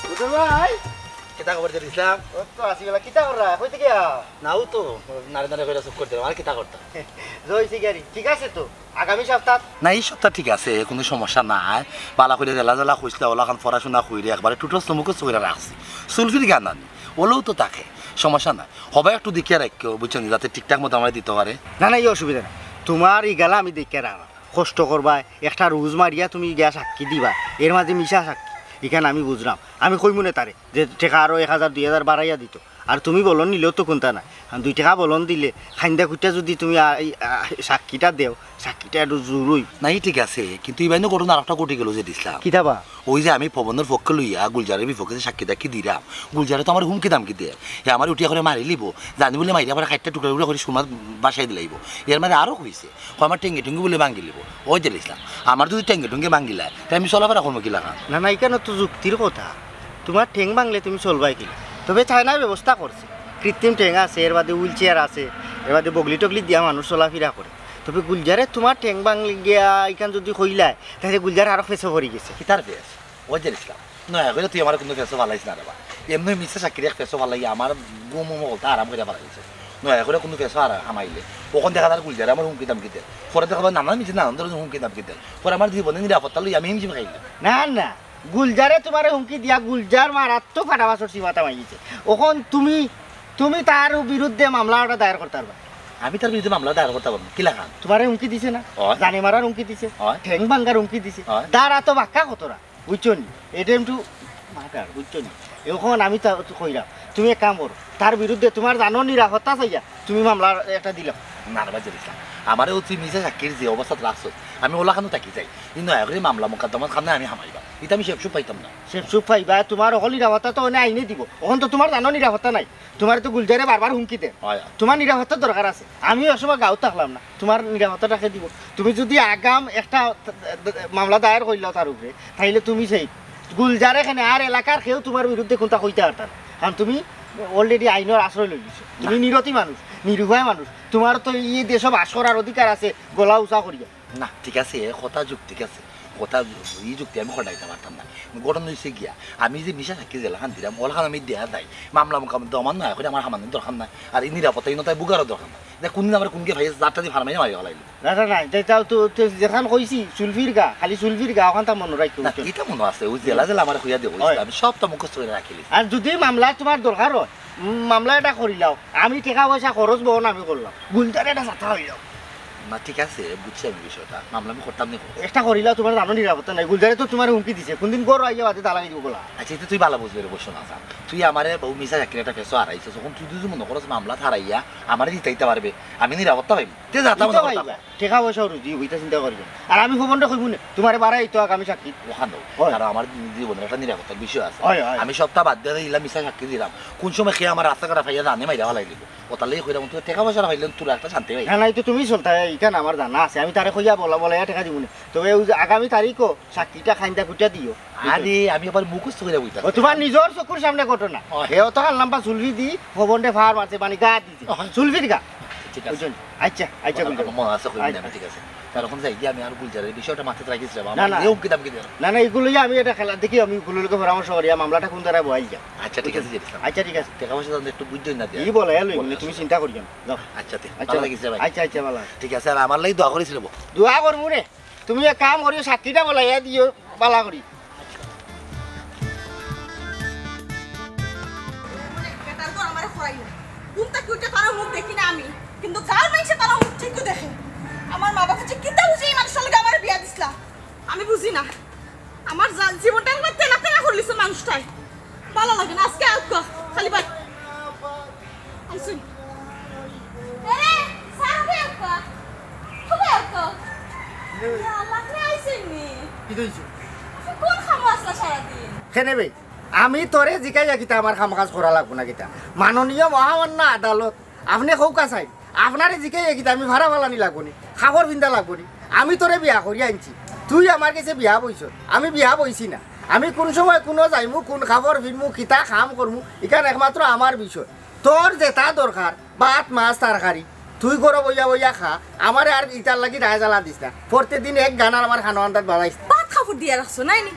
বুঝছো ভাই? কিতা খবর জেরিসলাম? ও তো আছি বেলা, কিতা কররা? কই থাকি আ? নাও তো, নাড়ে নাড়ে কইরা চুপ করতে, আর কিতা করতাম? জয় শিকারি, ঠিক আছে তো? আগামী সপ্তাহ? না, ই সপ্তাহ ঠিক আছে, কুনু সমস্যা নাই। বালা করি জেলা জেলা কইসলা, অলাখান পড়াশুনা কইরে একবারে টুটস মুখস্থ কইরা রাখছি। সুলফির গান আনি, অলাও তো থাকে, সমস্যা নাই। হবায় একটু দেখিয়া রাখিও, বুঝছো নি, যাতে ঠিকঠাক মতো আমারে দিতো পারে। না, না, ই অসুবিধা নাই। তুমার ইগালা আমি দেখিয়া রাখরাম। কষ্ট করবায়, একটা রুজ মারিয়া তুমি গিয়া সাক্ষী দিবায়। এর মাঝে মিছা সাক্ষী, ইখান আমি বুঝরাম। আমি কইমুনে তারে যে টেকা আরো এক হাজার দুই হাজার বাড়াইয়া দিতো। আর তুমি বলন নিলেও তো কুন্তা নাই। কারণ দুই টেকা বলন দিলে, খাইন্দা কুইটা যুদি তুমি আ-, এই, আ, সাক্ষীটা দেও, সাক্ষীটা একটু জোর অইবো। না, ই ঠিক আছে, কিন্তু ইবায় নু ঘটনা আরেকটা ঘটি গেলো জেরিসলাম। কিতা বা? অউ যে আমি পবনর পক্ষ লইয়া গুলজারের বিপক্ষে যে সাক্ষী টাক্ষী দিরাম, গুলজারে তো আমারে হুমকি ধামকি দের। হে আমারে উঠিয়া করি মারিলিবো, জানি বুলে মাইরা পরে কাইট্টা টুকরা টুকরা করি সোনার বাসায় দিলাইবো। এর মাঝে আরো কইছে, কয় আমার টেঙ্গি টুঙ্গি বুলে ভাঙ্গিলিবো। ও জেরিসলাম, আমার যুদি টেঙ্গি টুঙ্গি ভাঙ্গিলায়, তে আমি চলাফেরা করমু কিলাখান? না, না, ইখানো তো যুক্তির কথা। তুমার ঠেং ভাঙলে তুমি চলবায় কিলা? তবে চায়নায় ব্যবস্থা করছে, কৃত্রিম ঠেং আছে, এর বাদে wheel chair আছে, এর বাদে বগলি টগলি দিয়া মানুষ চলাফিরা করে। তবে গুলজারে তুমার ঠেং ভাঙিয়া ইখান যুদি কইলায়, তাইলে গুলজার আরো ফেসো পড়ি গেছে। কিতার ফেস? ও জেরিসলাম, নয়া করি তুই আমারে কুনু ফেসো ফালাইস না রে বা। এমনে মিছা সাক্ষীর এক ফেসো ফালাই আমার ঘুম উম হকলতা হারাম করি ফালাইছে। নয়া করি কুনু ফেসো আর হামাইলে, অখন দেখা যার গুলজারে আমার হুমকি ধামকি দের। পরে দেখা যায় নানান মিছে নানান ধরনের হুমকি ধামকি দের। পরে আমার জীবনের নিরাপত্তা লইয়া আমি হিমশিম খাইলাম। না, না, গুলজারে তুমারে হুমকি দিয়া গুলজার মারাত্মক ফাটা বাসর সীমা তামাই গেছে। অখন তুমি, তুমি তার বিরুদ্ধে মামলা ওটা দায়ের করতায় পারবায়। আমি তার বিরুদ্ধে মামলা দায়ের করতাম পারমু? কিলাখান? তুমারে হুমকি দিছে না? অয়। জানে মারার হুমকি দিছে। অয়। ঠেং ভাঙ্গার হুমকি দিছে। অয়। তার আতো বাক্কা কতরা, বুঝছো নি? Attempt to murder, বুঝছো নি? অখন আমি তা কইরাম, তুমি এক কাম করো, তার বিরুদ্ধে তুমার জানর নিরাপত্তা চাইয়া তুমি মামলা একটা দিলাও। না রে বাজার ইসলাম, আমারে অউ তুই মিছা সাক্ষীর যে অবস্থাত রাখছস, আমি অলাখানো থাকি যাই, কিন্তু দয়া করি মামলা মোকদ্দমার খানো আমি হামাইবায়, ইতা আমি সেপসুপ পাইতাম না। সেপসুপ পাইবায়, তুমার অকল নিরাপত্তা তো অনে আইনে দিবো, অখন তো তুমার জানর নিরাপত্তা নাই। তুমারে তো গুলজারে বারবার হুমকি দেয়। অয়, অয়। তুমার নিরাপত্তার দরকার আছে। আমিও এক সময় গাঁওত থাকলাম না, তুমার নিরাপত্তাটা কে দিবো? তুমি যুদি আগাম একটা মামলা দায়ের করিলাও তার উপরে, তাইলে তুমি সেই গুলজারে কেনে আর এলাকার কেউ তুমার বিরুদ্ধে কুন্তা কইতা পারতা না, কারণ তুমি already আইনর আশ্রয় লইলিছো। তুমি না। নিরতি মানুষ, নিরুপায় মানুষ, তুমার তো ই দেশো বাস করার অধিকার আছে, গলা উচা করিয়া। না, ঠিক আছে, এ কথা যুক্তি, ঠিক আছে, কথা, ই যুক্তি আমি খণ্ডাইতাম পারতাম না। ঘটনা অইছে গিয়া, আমি যে মিছা সাক্ষী যেলাখান দিরাম, অলাখান আমি দেয়া যায়, মামলা মোকদ্দমা দমার না, অখন আমার হামানির দরকার নাই, আর ই নিরাপত্তাহীনতায় ভুগারও দরকার নাই। ইতা কুনদিন আমার কুনকে ভাই চারটা দি ফারমাই না মারি ফালাইলো। না, না, না, ইতা, ইতা তো, তো যেখান কইছি, সুলফির গা, খালি সুলফির গা, অখানতা মনো রাখিও, না, বুঝছো? ইটা মনো আছে, অউ জেলা জেলা আমার কইয়া দেবো, অয়। আমি সবটা মুখস্থ করি রাখিলিছি। আর যুদি মামলা তুমার দরকার অয়, উম, মামলা এটা করিলাও, আমি টেকা পয়সা খরচ বহন আমি করলাম, গুলজারে এটা চাতা অইলাও। না, ঠিক আছে, বুঝছি আমি বিষয়টা, মামলা আমি করতাম নি। একটা করিলাও, তুমার জানর নিরাপত্তা নাই, গুলজারে তো তুমারে হুমকি দিছে, কুনদিন ঘরো আইয়া বাদে তালা দিবো গলা। আচ্ছা, ইতা তুই ভালা বুঝবে রে, বসো না, যা। তুই আমারে অউ মিছা সাক্ষীর একটা ফেসো হারাইছস, অখন তুই যুদি মনো করস মামলা হারাইয়া আমারে জিতাইতা পারবে, আমি নিরাপত্তা পাইমু, তে যাতা মনে করতা। টেকা পয়সা রুজি অইবো, ইতা চিন্তা করিও না। আর আমি খবরটা কইমু নে, তুমারে বাড়াই তো আগামী সাক্ষী। অখান দেও। অয়। কারণ আমার জীবনর একটা নিরাপত্তার বিষয় আছে। অয়, অয়। আমি সবটা বাদ দিয়া ইলা মিছা সাক্ষী দিরাম। কুন সময় কে আমার রাস্তাঘাটে পাইয়া জানে মাইরা ফালাই দিবো। অতার লাগি কইরাম, তুই টেকা পয়সা পাইলে তোর একটা শান্তি পাই। না, না, ইতা তুমি চলতা, ইখান আমার জানা আছে। আমি তারে কইয়া বলা, বলাইয়া টেকা দিমু নে। তবে অউ যে আগামী তারিখো সাক্ষীটা খাইন্দা কুটা দিও। আরে, আমি আবার মুখস্থ করিয়া বইতাম। ও, তুমার নিজর চকুর সামনে ঘটনা। অয়। হে অতখান লাম্বা সুলফি দি, খবরটা ফার মারছে, মানে গা দিছে। অয়। সুলফির গা। ঠিক আছে। বুঝছো নি? আচ্ছা, আচ্ছা, আমার, বুঝছো। আমার মনে আছে, কইবি না, আচ্ছা। ঠিক আছে। তার অখন যাই গিয়া আমি আর গুলজারের বিষয়টা মাথাত রাখিস রে বাবা, না, না। আমার এও কিতাব কিতাব। না, না, ইগুলোই আমি এটা খেলা দেখি, আমি ইগুলোর লগে পরামর্শ করি, মামলাটা কুন ধারায় বওয়াই যায়। আচ্ছা, ঠিক আছে, বুঝছো? আচ্ছা, ঠিক আছে। টেকা পয়সা তো একটু বুঝছস না দিয়া। ই বলে, এলো, বলে, তুমি চিন্তা করিও না। যাও। আচ্ছা, তে, আচ্ছা, ভালা থাকিস রে ভাই। আচ্ছা, আচ্ছা, ভালা। ঠিক আছে, আর আমার লাগি দোয়া করিস রে বাবা। দোয়া করমু রে। তুমি এক কাম করিও, সাক্ষীটা বলাইয়া দিও, ভালা করি। বেটার ঘর আমারে খোয়াই না। ঘুম থাকি উঠে তারার মুখ দেখি না আমি, কিন্তু গাঁওর মাইনষে তারার মুখ ঠিকউ দেখে। আমার মা বাপে যে কিতা বুঝে ই মানুষটার লগে আমারে বিয়া দিছলা, আমি বুঝি না। আমার জা-, জীবনটা একবার তেনা তেনা করিলিছে মানুষটায়। ভালা লাগে না আজকে আর ক-, খালি বাই। আইসুন। এরে, সারা বে আক্কা। খুব আক্কা। ইয়া আল্লাহ, আপনি আইসেন নি? কিতা অইছে? আপনি কোন কামো আছলা সারাদিন? কেনে বে? আমি তোরে জিকাইয়া কিতা আমার কাম কাজ করা লাগবো না কিতা? মাননীয় মহামান্য আদালত, আপনে কউক্কা চাইন, আপনারে জিকাইয়া কিতা আমি ভাড়া ফালানি লাগবো নি? কাপড় ফিন্দা লাগবো নি? আমি তোরে বিয়া করিয়া আনছি, তুই আমার গেছে বিয়া বইছস, আমি বিয়া বইছি না। আমি কুন সময় কুনো যাইমু, কুন কাপড় ফিনমু, কিতা কাম করমু, ইখান একমাত্র আমার বিষয়। তোর যেটা দরকার, ভাত, মাছ, তরকারি, তুই ঘরো বইয়া বইয়া খা, আমারে আর ইতার লাগি দায় জ্বালা দিস না। প্রত্যেক দিন এক গান আর আমার কানো আন্দাত বাজাইস না। ভাত কাপড় দিয়া রাখছো, নায় নি?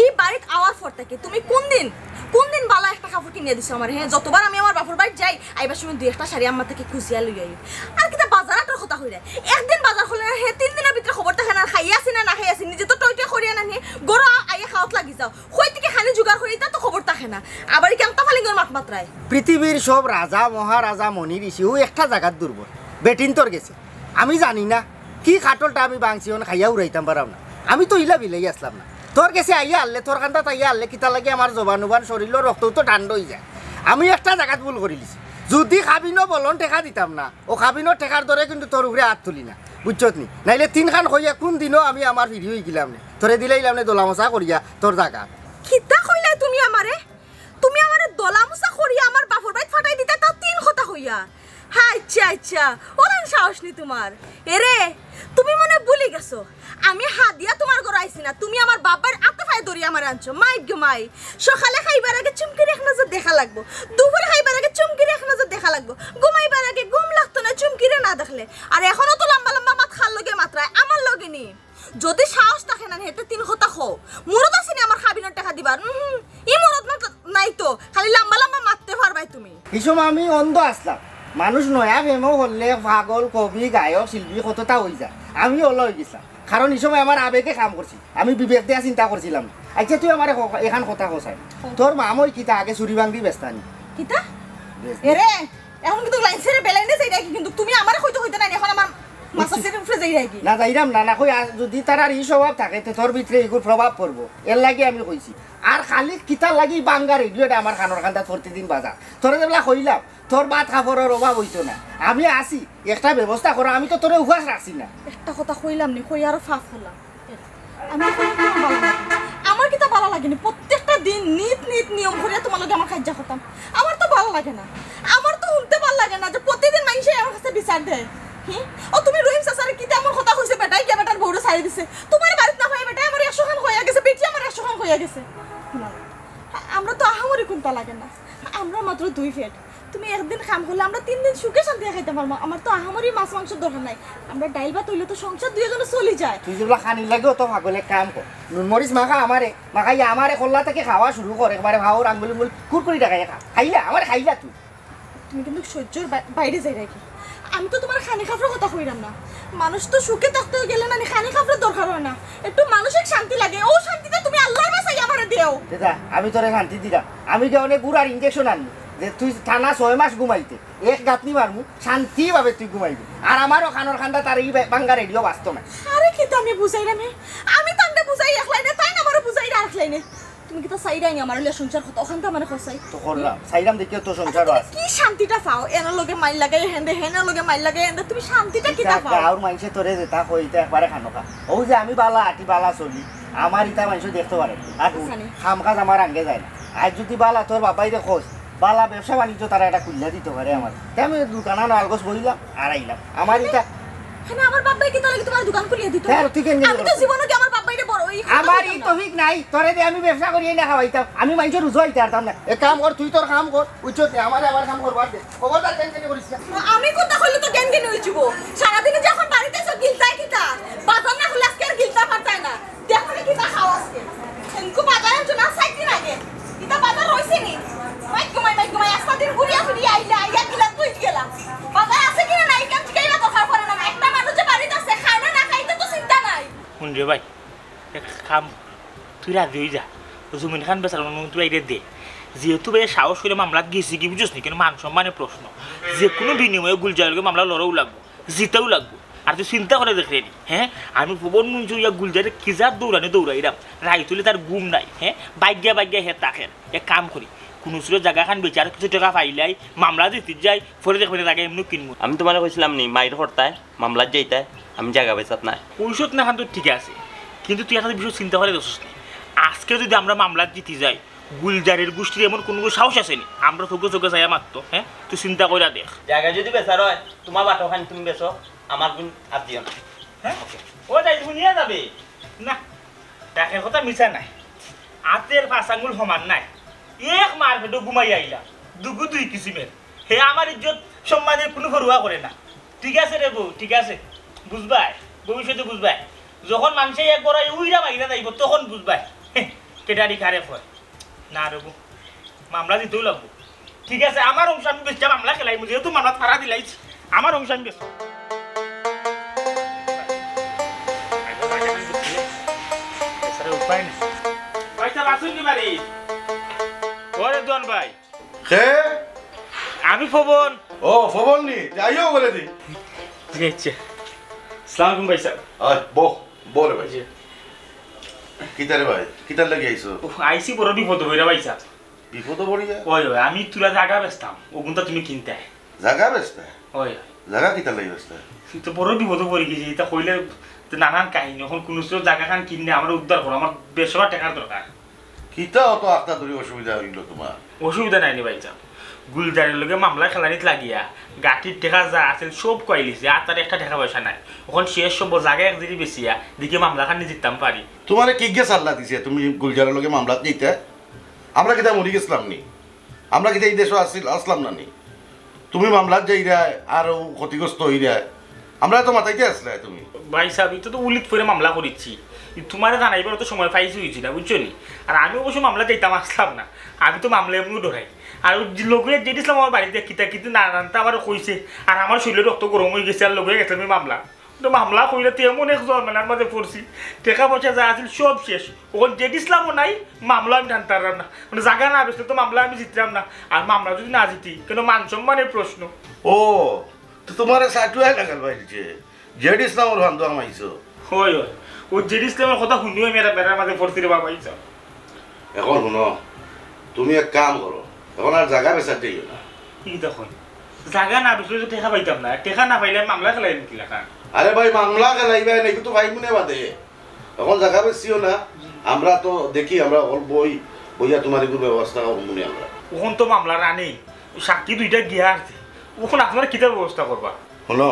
ই বাড়িত আওয়ার পর থাকি তুমি কুন দিন, কুন দিন ভালা একটা কাপড় কিনিয়া দিছো আমারে, হে? যতবার আমি আমার বাপর বাড়িত যাই, আইবার সময় দুই একটা শাড়ি আম্মা থাকি খুজিয়া লইয়া আই। আর কিতা বাজার আটর কথা কইরায়? একদিন বাজার করলে না, হে তিন দিনর ভিতরে খবর থাকে না, আর খাইয়া আছি না, না খাইয়া আছি, নিজে তো টই টই করিয়া না নিয়া, ঘরো আইয়া খাওয়াত লাগি যাও। কই থাকি খানি জোগাড় করি, ইতা তো খবর থাকে না। আবার ই কেমতা ফালিঙ্গর মাত মাতরায়। পৃথিবীর সব রাজা, মহারাজা, মণি ঋষি, অউ একটা জাগাত দুর্বল। বেটিন্তর গেছে। আমি জানি না, কি কাঠলটা আমি ভাংছি, অন খাইয়া উড়াইতাম পারাম না। আমি তো ইলা বিলাই আছলাম না। তোর গেছে আইয়া হারলে, তোর কান্দাত আইয়া হারলে, কিতার লাগি আমার জবান উবান, শরীলর রক্তও তো ঠান্ডা অইযায়। আমি একটা জাগাত ভুল করিলিছি। যুদি কাবিনো বলন টেকা দিতাম না, অউ কাবিনর টেকার দরে কিন্তু তোর উপরে আত তুলি না, বুঝছত নি? নাইলে তিনখান কইয়া কুন দিনও আমি আমার ফিরি অইগিলাম নে, তোরে দিলাইলাম নে দোলামশা করিয়া তোর জাগাত। কিতা কইলায় তুমি আমারে? তুমি আমারে দোলামশা করিয়া আমার বাপর বাড়িত ফাটাই দিতায়, তাও তিন কথা কইয়া। হ্যাঁ, আইচ্ছা, আইচ্ছা, অলান সাহস নি তুমার। এরে, তুমি মনে ভুলি গেছো, আমি হাদিয়া তুমার ঘরো আইছি না, তুমি আমার বাপর আতে পায়ে ধরি আমারে আনছো। মাই গো মাই, সকালে খাইবার আগে চুমকিরে এক নজর দেখা লাগবো, দুপুরে খাইবার আগে চুমকিরে এক নজর দেখা লাগবো, ঘুমাইবার আগে ঘুম লাগতো না চুমকিরে না দেখলে। আর অখনও তো লম্বা লম্বা মাত কার লগে মাতরায়, আমার লগে নি। যুদি সাহস থাকে না, হেতে তিন কথা কও। মুরদ আছে নি আমার কাবিনর টেকা দিবার? উহুম, ই মুরদ না তো, নাই তো, খালি লম্বা লম্বা মাততে পারবায় তুমি। ই সময় আমি অন্ধ আছলাম। মানুষ নয়া প্রেমও করলে পাগল, কবি, গায়ক, শিল্পী কততা অইযায়। আমি অলা অইগেছলাম। কারণ ই সময় আমার আবেগে কাম করছিল। আমি বিবেক দিয়া চিন্তা করছিলাম না। আইচ্ছা, তুই আমারে ক-, এখান কথা কছাই। তোর মামই কিতা আগে চুরি ভাংড়ি বেচতা নি? কিতা? বেচতা। এরে, অখন কিন্তু লাইন ছেড়ে বেলাইনে যাই নাকি, কিন্তু তুমি আমারে কইতে কইতে না, অখন আমার মাথা ছেড়ে উপরে যাই নাকি? না, যাইরাম না, না কই, আর যুদি তারার ই স্বভাব থাকে, তে তোর ভিতরে ইগুর প্রভাব পড়বো। এর লাগি আমি কইছি। আর খালি কিতার লাগি বাঙ্গা রেডিওটা আমার কানর কান্দাত প্রতিদিন বাজার? তোরে যেবলা কইলাম, তোর ভাত কাপড়র অভাব অইতো না, আমি আছি, একটা ব্যবস্থা করো, আমি তো তোরে উপাস রাখছি না। একটা কথা কইলাম নি, কই আরো ফাফ করলাম। আমি এখন কিতা ভালা লাগে? আমার কিতা ভালা লাগে নি? প্রত্যেকটা দিন নিত নিত নিয়ম করিয়া তুমার লগে আমার কাইজ্জা করতাম। আমার তো ভালা লাগে না। আমার তো হুনতে ভালা লাগে না যে প্রতিদিন মাইনষে আমার কাছে বিচার দেয়। হুম? ও তুমি রহিম চাচারে কিতা এমন কথা কইছো, বেটায় গিয়া বেটার বউরে ছাড়ি দিছে। তুমার বাড়িত না কইয়া বেটায় আমারে একশো খান কইয়া গেছে, বেটি আমারে একশো খান কইয়া গেছে। না, আমরা তো আহামরি কুন্তা লাগে না। আমরা মাত্র দুই পেট। তুমি একদিন কাম করলে আমরা তিন দিন সুখে শান্তিতে খাইতাম পারমু। আমার তো আহামরি মাছ মাংসর দরকার নাই। আমরা ডাইল ভাত অইলে তো সংসার দুইজনে চলি যায়। তুই যেবলা খানির লাগি অত পাগল, এক কাম কর, নুন মরিচ মাখা আমারে, মাখাইয়া আমারে কল্লা থাকি খাওয়া শুরু কর, একবারে ভাওর আঙ্গুল উঙ্গুল কুরকুরি দেখাইয়া খা। খাইলা? আমারে খাইলা তুই? তুমি কিন্তু সইজ্জর বা-, বাইরে যাইরায় গি। আমি তো তুমার খানি খাফড়র কথা কইরাম না। মানুষ তো সুখে থাকতে গেলে না নি খানি খাফড়র দরকার অয় না। একটু মানসিক শান্তি লাগে। অউ শান্তিটা তুমি আল্লার বাছাই আমারে দেও। দাদা, আমি তোরে শান্তি দিরাম। আমি গিয়া অনে গুড়ার ইনজেকশন আনমু, যে তুই টানা ছয় মাস ঘুমাইতে, এক গাঁথনি মারমু, শান্তিভাবে তুই ঘুমাইবি। আর আমারও কানর কান্দাত আর ই বা-, বাঙ্গা রেডিও বাজতো নায়। আরে কিতা আমি বুঝাইরাম হে? আমি তানরে বুঝাই এক লাইনে, তাইন আমারে বুঝাইরা আরেক লাইনে। তুমি কিতা চাইরায় নি আমার লইয়া সংসার করতা? অখানতা আমারে কও চাই। তো করলাম, চাইরাম দেখিয়া তো সংসার আচ্ছা, তুমি আছে। কি শান্তিটা পাও? এনর লগে মাইর লাগাই হেন্দে, হেনর লগে মাইর লাগাই হেন্দে, তুমি শান্তিটা কিতা পাও? গাঁওর মাইনষে তোরে যেতা কয়, ইতা একবারে খানো খা। অউ যে আমি ভালা আটি, ভালা চলি, আমার ইতা মাইনষে দেখতো পারে। আর আচ্ছা নি। কাম কাজ আমার আঙ্গে যায় না। আইজ যুদি ভালা তোর বাবাইরে কস, ভালা ব্যবসা বাণিজ্য তারা একটা খুলিয়া দিতো পারে আমার। তে আমি দোকান আনো আলগোছ বইলাম আর আইলাম। আমার ইতা কেনে আমার বাবাই কিতার লাগি তুমার দোকান খুলিয়া দিতো? তে আর তুই কেন আমি তো জানি? জীবনে কি আমার বাবাইরে বড় ই কথা আমার কইতাম ই না। তৌফিক নাই, তোরে দে আমি ব্যবসা করিয়া না খাওয়াইতাম। আমি মাইনষর উজু আইতে পারতাম না। এক কাম কর, তুই তোর কাম কর, বুঝছস নি? আমারে আমার কাম করবার দে। খবরদার টেনশন করিস না। আমি কথা কইলে তো জ্ঞান জ্ঞান অইযিবো। সারাদিনে যখন বাড়িত আছো গিলতায় কিতা? বাজার না করলে আজকে আর গিলতা পারতায় না। দেখো নি কিতা খাও আজকে। এনকু বাজার আনছো না, সাত দিন আগে। ইতা বাজার অইছে নি? মাইক ঘুমাই, মাইক ঘুমাই, আস্তা দিন ঘুরিয়া ফিরিয়া আইলা, আইয়া গিলা তুই গেলা। বাজার আছে কিনা নাই, ইখান জিগাইবার দরকার পড়ে না। একটা মানুষ যে বাড়িত আছে, খায় না, না খায়, ইতা তো চিন্তা নাই। হুন রে ভাই, এক কাম, তুই রাজি অই যা। জমিন খান বেচার অনুমতি বাইরে দে। যেহেতু ভাই সাহস করি মামলাত গেছি গি, বুঝছস নি? কিন্তু মান সম্মানের প্রশ্ন। যে কুনু বিনিময়ে গুলজারর লগে মামলা লড়াউ লাগবো। জিতাউ লাগবো। আর তুই চিন্তা করি দেখ রে নি, হে? আমি পবন মঞ্জুর ইয়া গুলজারে কি জাত দৌড়ানি দৌড়াইরাম, রাইত অইলে তার ঘুম নাই, হে? বাইগ্গা বাইগ্গা হে থাকের। এক কাম করি, কুনু সুরে জাগা খান বেচি আর কিছু টেকা পাইলাই, মামলা জিতি যাই, পরে দেখবে জাগা এমনেউ কিনমু। আমি তুমারে কইছিলাম নি, মাইর করতায়, মামলাত যাইতায়, আমি জাগা বেচাত নায়। কইছত না খান তো ঠিক আছে, কিন্তু তুই একটা বিষয় চিন্তা করি দেখছস নি? আজকে যুদি আমরা মামলাত জিতি যাই, গুলজারের গুষ্টির এমন কুনু সাহস আছে নি? আমরা চোখে চোখে চাইয়া মাততো, হে? তুই চিন্তা করিয়া দেখ। জাগা যুদি বেচার অয়, তুমার বাটো খান তুমি বেচো, আমার গুন আর দিও না। হে? ও যাই, হুনিয়া যাবে। না, ডাকের কথা মিছা নায়। আতের পাঁচ আঙ্গুল সমান নায়। এক মার পেটো ঘুমাই আইলা। দুগু দুই কিসিমের। হে আমার ইজ্জত সম্মানের কুনু পরোয়া করে না। ঠিক আছে রে বউ, ঠিক আছে। বুঝবায়, ভবিষ্যতে বুঝবায়। যখন মানষে এক গড়াই উইরা মাইরা যাইবো, তখন বুঝবায়। হে, কেডারি কারে কয়। না রে বউ, মামলা দিতেউ লাগবো। ঠিক আছে, আমার অংশ আমি বেশি মামলা খেলাইমু, যেহেতু মামলা তারা দিলাইছি, আমার অংশ আমি বেশি। এছাড়া উপায় নেই। ভাই সাহেব, আছইন নি বাড়ি? ও রেদওয়ান ভাই। কে? আমি পবন। ও, পবন নি? যাইও বলে দি। জি, আচ্ছা। আসসালামু আলাইকুম ভাই সাহেব। আয়, বহ, বহ রে ভাই। জি। কিতা রে ভাই? কিতার লাগি আইছো? উফ, আইছি বড় বিপদ হইরা ভাই সাহেব। বিপদ পড়িয়া? ওই, ওই, আমি তুলা জাগা বেচতাম, ওগুনটা তুমি কিনতায়। জাগা বেচতা? ওই। জাগা কিতার লাগি বেচতা? তো বড় বিপদ পড়ি গেছি, ইতা কইলে তো নানান কাহিনী। এখন কুনু সুরে জাগা খান কিনলে আমার উদ্ধার করো, আমার বেশ টেকার দরকার। কিতা অত আখতা ধরি অসুবিধা হইল তোমার? অসুবিধা নাই নি ভাই সাহেব। গুলজারের লগে মামলা খেলানিত লাগিয়া গাঠির টেকা যা আছিল সব কইলিছে, আর তার একটা টেকা পয়সা নাই। এখন শেষ সব জাগা এক জিরি বেচিয়া দেখি মামলা খান জিততাম পারি। তোমারে কে গিয়া সাল্লা দিছে তুমি গুলজারের লগে মামলাত যাইতে? আমরা কিতা মরি গেছিলাম নি? আমরা কিতা এই দেশো আছিল, আসলাম না নি? তুমি মামলাত যাইরায় আর ও ক্ষতিগ্রস্ত হইরায়, আমরা তো মাতাইতে আসলে তুমি। ভাই সাহেব, ইতা তো উলিত ফিরে মামলা করিছি, ই তোমারে জানাইবার তো সময় পাইছি হইছি না, বুঝছো নি? আর আমি অবশ্য মামলা যাইতাম আসলাম না, আমি তো মামলা এমনিও ডরাই। আর ওই যে লগে জেড ইসলাম আমার বাড়িত কিতা কিতা না জানতে আমার কইছে, আর আমার শরীরে রক্ত গরম হয়ে গেছে, আর লগে গেছে আমি মামলা তো মামলা কইরা তো এমন এক ঝামেলার মাঝে পড়ছি, টেকা পয়সা যা আছিল সব শেষ। ওখান জেড ইসলামও নাই, মামলা আমি টানতে পারলাম না। মানে জাগা না বেচলে তো মামলা আমি জিতলাম না। আর মামলা যদি না জিতি, কেন মান সম্মানের প্রশ্ন। ও, তো তোমারে সাটুয়ায় লাগাল পাইছে। জেড ইসলামর ফান্দো আমাইছো। হয়, হয়। ও জেড ইসলামর কথা শুনিও আমি একটা বেড়ার মাঝে পড়ছি রে বাবা, ইসা। এখন হুনো, তুমি এক কাম করো, এখন আর জাগা বেচাত যাইও না। কি দেখো, জাগা না বেচলে তো টেকা পাইতাম না, টেকা না পাইলে মামলা খেলাইমু কিলাখান? আরে ভাই, মামলা খেলাইবায় না, কিন্তু পাইমু নে বাদে। এখন জাগা বেচিও না, আমরা তো দেখি, আমরা অকল বই, বইয়া তুমার এগুর ব্যবস্থা করমু নে আমরা। অখন তো মামলা রানি, সাক্ষী দুইটা গিয়া আছে, অখন আপনারা কিতা ব্যবস্থা করবা? হুনো,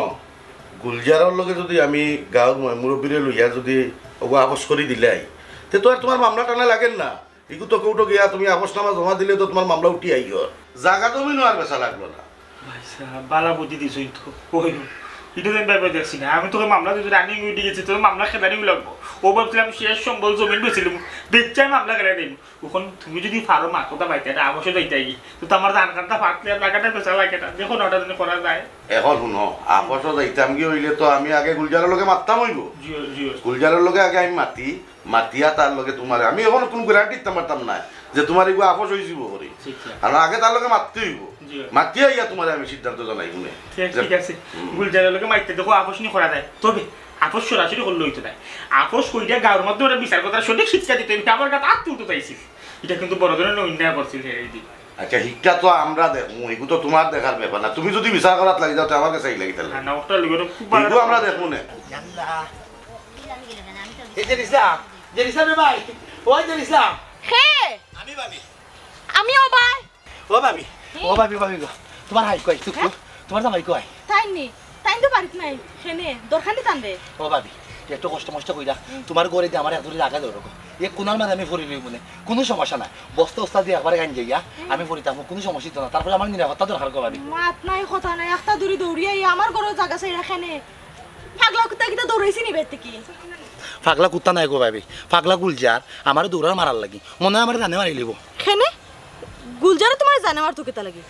গুলজারর লগে যুদি আমি গাঁওর ময়-মুরব্বিরে লইয়া যুদি অগু আপস করি দিলাই, তে তো আর তুমার মামলা টানা লাগের না। ইগু তো কোর্টো গিয়া তুমি আপসনামা জমা দিলে তো তুমার মামলা উঠি আইগি। জাগা জমিনও আর বেচা লাগলো না। ভাইসাব, বালা বুদ্ধি দিছইন তো। ওই, ইটা তো আমি ভাইবা দেখছি না। আমি তো মামলা দিতে রানিং উঠি গেছি, তো মামলা খেলানিও লাগবো। অউ ভাবছিলাম শেষ সম্বল জমিন বেচিলিমু, বেচিয়া মামলা খেলাই দিমু। অখন তুমি যুদি পারো মাতো তা বাইতে, ইটা আপসো যাইতায় গি, তো তুমার ধান কাটা ফাটলে আর জাগাটা বেচা লাগে না। দেখো না, ওটা যদি করা যায়। এখন হুনো, আপসো যাইতাম গি অইলে তো আমি আগে গুলজারর লগে মাততাম অইবো। জি, জি। গুলজারর লগে আগে আমি মাতি, মাতিয়া তার লগে তুমারে, আমি অখন কুনু গ্যারান্টি দিতাম পারতাম না যে তুমার ইগু আপস অইযিবো করি। ঠিক আছে। আর আগে তার লগে মাততে অইবো। জি। মাতিয়া ইয়া তুমারে আমি সিদ্ধান্ত জানাইমু নে। ঠিক, যে ঠিক আছে। হুম। গুলজারর লগে মাতিয়া দেখো আপস নি করা যায়। তবে আপস সরাসরি করলে অইতো নায়। আপস কইরা গাঁওর মধ্যে ওরা বিচার কথা সঠিক শিক্ষা দিতে অইবো। আমার গাত আত তুলতো চাইছিল। ইটা কিন্তু বড় ধরনের অন্যায় করছিল হে এই দিন। আচ্ছা, হিকটা তো আমরা দেখমু, ইগু তো তুমার দেখার ব্যাপার না। তুমি যুদি বিচার করাত লাগি যাও, তে আমার গেছে আইলা কিতার লাগি? না, না, ওটা লইব, ওটা খুব ভালো। ইগু আমরা দেখমু নে। ইয়াল্লা। এই জের ইসলাম, জের ইসলাম রে ভাই, ওই জের ইসলাম। কে? আমি ভাবি। আমিও ভাই। ও ভাবি, ও ভাবি, ভাবি গো, তুমার হাই কই? তুই হ্যাঁ? তুমার জামাই কই? তাইন নি, তাইন তো বাড়িত নাই। কেনে, দরকার নি তানরে? ও ভাবি, একটু কষ্ট মষ্ট কইরা, হুম। তুমার ঘরে দি আমার একজুড়ি জাগা দেও গো। এ কোনার মাঝে আমি পড়ি রইমু নে, কুনু সমস্যা নাই। বস্তা উস্তা দি একবারে গাইন যাইয়া, হুম। আমি পড়ি থাকমু, কুনু সমস্যা অইতো না। তারপরে আমার নিরাপত্তা দরকার গো ভাবি। মাত নাই, কথা নাই, একটা দূরে দৌড়িয়া এই আমার ঘরর জাগা চাইরা কেনে। পাগলা কুত্তা কিতা দৌড়াইছে নি বাড়িত থাকি? পাগলা কুত্তা নায় গো ভাবি, পাগলা গুলজার আমারে দৌড়ার মারার লাগি। মনে অয় আমারে জানে মারিলিবো। কেনে? গুলজারে তুমারে জানে মারতো কিতা লাগি?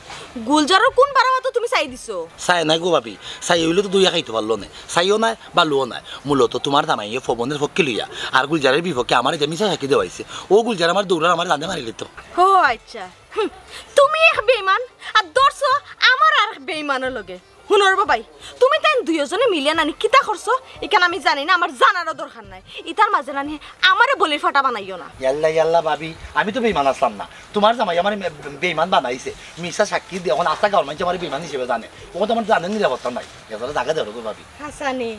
গুলজারর কুন বাড়া মাতো তুমি চাই দিছো? চাই নায় গো ভাবি, চাই অইলে তো দইয়া খাইতো পারলো নায়। চাইও নায়, বালুও নায়। মূলত তুমার জামাইয়ে পবনর পক্ষে লইয়া আর গুলজারর বিপক্ষে আমারে যে মিছা সাক্ষী দেওয়াইছে, অউ গুলজার আমারে দৌড়ার আমারে জানে মারিলিতো। ও আচ্ছা। হুম, তুমি এক বেইমান, আর ধরছো আমার আর এক বেইমানর লগে। হুনো রে বাবাই, তুমি তাইন দুইওজনে মিলিয়া নানি কিতা করছো, ইখান আমি জানি না, আমার জানারও দরকার নাই। ইতার মাঝে নানি আমারে বলির ফাটা বানাইও না। ইয়াল্লা, ইয়াল্লা ভাবি, আমি তো বেইমান আছলাম না। তুমার জামাই আমারে বে-, বেইমান বানাইছে। মিছা সাক্ষী দিয়া অখন আস্তা গাঁওর মাইনষে আমারে বেইমান হিসাবে জানে। অখন তো আমার জানের নিরাপত্তা নাই। এছাড়া জাগা দেও গো ভাবি। হাছানি,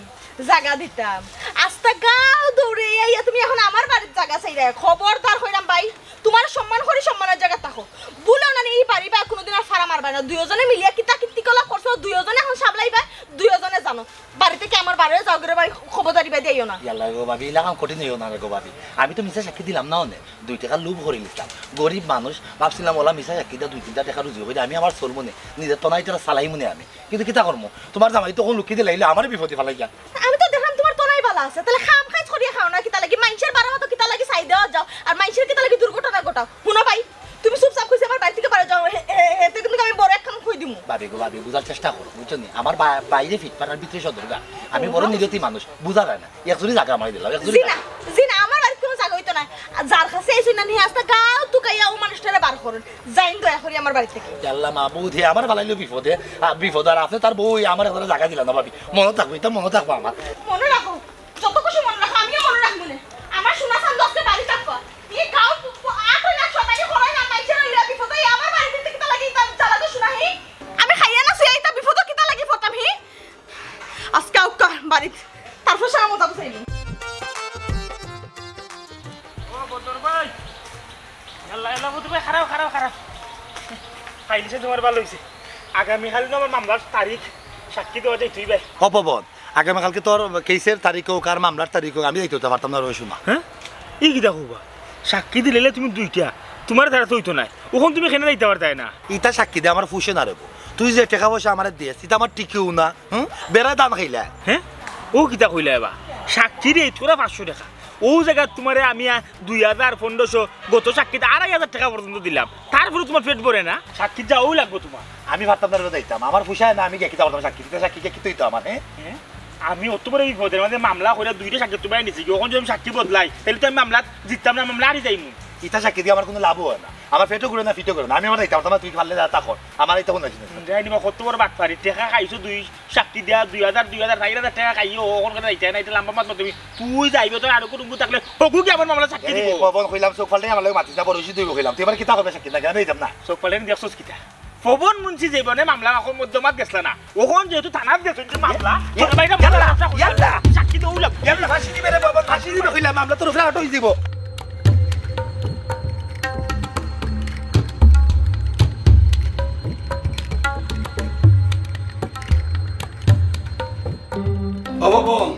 জাগা দিতাম। আস্তা গাঁও দৌড়ে আইয়া তুমি অখন আমার বাড়িত জাগা চাইরায়। খবরদার কইরাম ভাই, তুমারে সম্মান করি, সম্মানর জাগাত থাকো। ভুলেও নানি ই বাড়ি বায় কুনুদিন আর ফাড়া মারবায় না। দুইওজনে মিলিয়া কিতা কীর্তিকলাপ করছো, দুইওজনে অখন সামলাইবায়, দুইওজনে জানো। বাড়ি থাকি আমার বারে যাওগি রে ভাই, খবরদারি বায় দিও না। ইয়াল্লা গো ভাবি, ইলাখান কঠিন অইও না রে গো ভাবি। আমি তো মিছা সাক্ষী দিলাম না অনে, দুই টেকার লোভ করিলিছলাম। গরিব মানুষ, ভাবছিলাম অলা মিছা সাক্ষী দিয়া দুই তিনটা টেকা রুজি করি আমি আমার চলমু নে, নিজর তনাই ইতারে চালাইমু নে আমি। কিন্তু কিতা করমু? তুমার জামাই তো অখন লুকি দিলাইলে আমারে বিপদে ফালাইয়া। আমি তো দেখলাম তুমার তনাই বালা আছে, তাইলে কাম কাজ করিয়া খাও না, কিতা লাগি মাইনষর বাড়া মাতো, কিতা লাগি চাই দেওয়া যাও, আর মাইনষর কিতা লাগি দুর্ঘটনা ঘটাও? হুনো ভাই, তুমি চুপচাপ কইছি আমার বাড়ি থাকি বারো যাও, হে-, হে-, হেতে কিন্তু আমি বড় একখান কই দিমু। ভাবি গো ভাবি, বুঝার চেষ্টা করো, বুঝছো নি? আমার বা-, বাইরে ফিটফাট আর ভিতরে সদরগা। আমি বড় নিরতি মানুষ, বুঝা যায় না। একজুড়ি জাগা আমারে দিলাও, একজুড়ি জি না, জাগা। জি না, আমার বাড়িত কুনু জাগা অইতো নায়। আর যার কাছে আইছো না নি, আস্তা গাঁও তুকাইয়া অউ মানুষটারে বার করুন। যাইন দয়া করি আমার বাড়ি থাকি। ইয়াল্লা মাবুদ, হে আমারে ফালাইলো বিপদে, আ, বিপদ আর আছে তার বউ, আমারে একজুড়ি জাগা দিলা না ভাবি। মনো থাকবো, ইতা মনো থাকবো আমার। মনো রাখো, যত খুশি মনো রাখো, আমিও মনো রাখমু নে। আমার সোনা চান দশকে বাড়ি থাকবো। ই গাঁও পু-, পু-, আট লাখ শতানি খরচ না, মাইনষর অইলে বিপদে আমার বাড়ি থাকি কিতা লাগি ইতা জ্বালাতো সোনা হি? আমি খাইয়া না শুইয়া ইতা বিপদো কিতা লাগি পড়তাম হি? আজকে আউক্কা বাড়িত, তারপর সারা মজা বুঝাইমু। ও বদর ভাই, ইয়াল্লা, ইয়াল্লা, বদর ভাই, খাড়াও, খাড়াও, খাড়াও। পাইলিছে তুমার ভালা অইছে। আগামীকাল নু আমার মামলার তারিখ, সাক্ষী দেওয়া যাইতো ভাই। ও পবন, আগামীকালকে তোর কেসের তারিখ অউক আর মামলার তারিখ অউক, আমি যাইতে পারতাম না রে সোনা। হ্যাঁ? ই কিতা কইবা? সাক্ষী দিলাইলে তুমি দুইটা, তুমার দ্বারা তো অইতো নায়। অখন তুমি কেনে যাইতা পারতায় না? ইতা সাক্ষী দে আমার ফুষে না রে গো। তুই যে টেকা পয়সা আমারে দেস, ইতা আমার টিকেও না। হুম? বেড়া দান খাইলা। হ্যাঁ? অউ কিতা কইলা এবা? সাক্ষীরে ইতা করা পাঁচশো টেকা। অউ জাগাত তুমারে আমি আ, দুই হাজার, পনেরোশো, গত সাক্ষীত আড়াই হাজার টেকা পর্যন্ত দিলাম। তারপরেও তুমার পেট ভরে না? সাক্ষীত যাওয়াউ লাগবো তুমার। আমি পারতাম না রে যাইতাম। আমার ফুষায় না, আমি গিয়া কিতা করতাম সাক্ষীত? ইতা সাক্ষী গিয়া কিতা অইতো আমার, হ্যাঁ? হ্যাঁ? আমি অত বড় বিপদর মাঝে মামলা করিয়া দুইটা সাক্ষী তুমারে নিছি, অখন যদি আমি সাক্ষী বদলাই, তাইলে তো আমি মামলাত জিততাম না, মামলা হারি যাইমু। ইতা সাক্ষী দিয়া আমার কুনু লাভও অয় না, আমার পেটও ঘুরে না, ফিটও ঘুরে না। আমি আবার যাইতাম পারতাম না, তুই পারলে যা তা কর, আমার ইতা কুনু জিনিস না। যাই নিবা, কত বড় বাটপারি, টেকা খাইছো দুই সাক্ষী দিয়া দুই হাজার, দুই হাজার, চাইর হাজার টেকা খাইও, অখন করে যাইতে না, ইটা লম্বা মাত মাতবি। তুই যাইবে, তোর আরো কুটুম্ব থাকলে হগু গিয়া আমার মামলা সাক্ষী এ, দিবো। পবন, কইলাম চউখ ফাল্টাইয়া আমার লগে মাতিস না, বড় বেশি দইব কইলাম। তুই আমারে কিতা কইবে সাক্ষী না, কেনে দিতাম না? চউখ ফাল্টাইয়া দেখছস কিতা? পবন মুন্সি জীবনে মামলা অখন মধ্যমাত গেছলা না। অখন যেহেতু থানাত গেছইন, যে মামলা, ইয়া-, তোর বাইরে ইয়াল্লা, মামলা, ইয়াল্লা। সাক্ষী দেও লাগবো। ইয়াল্লা, ফাঁসি দিবে রে পবন, ফাঁসি দিবে কইলাম, মামলা তোর উপরে আউট অই যাইব। ও পবন,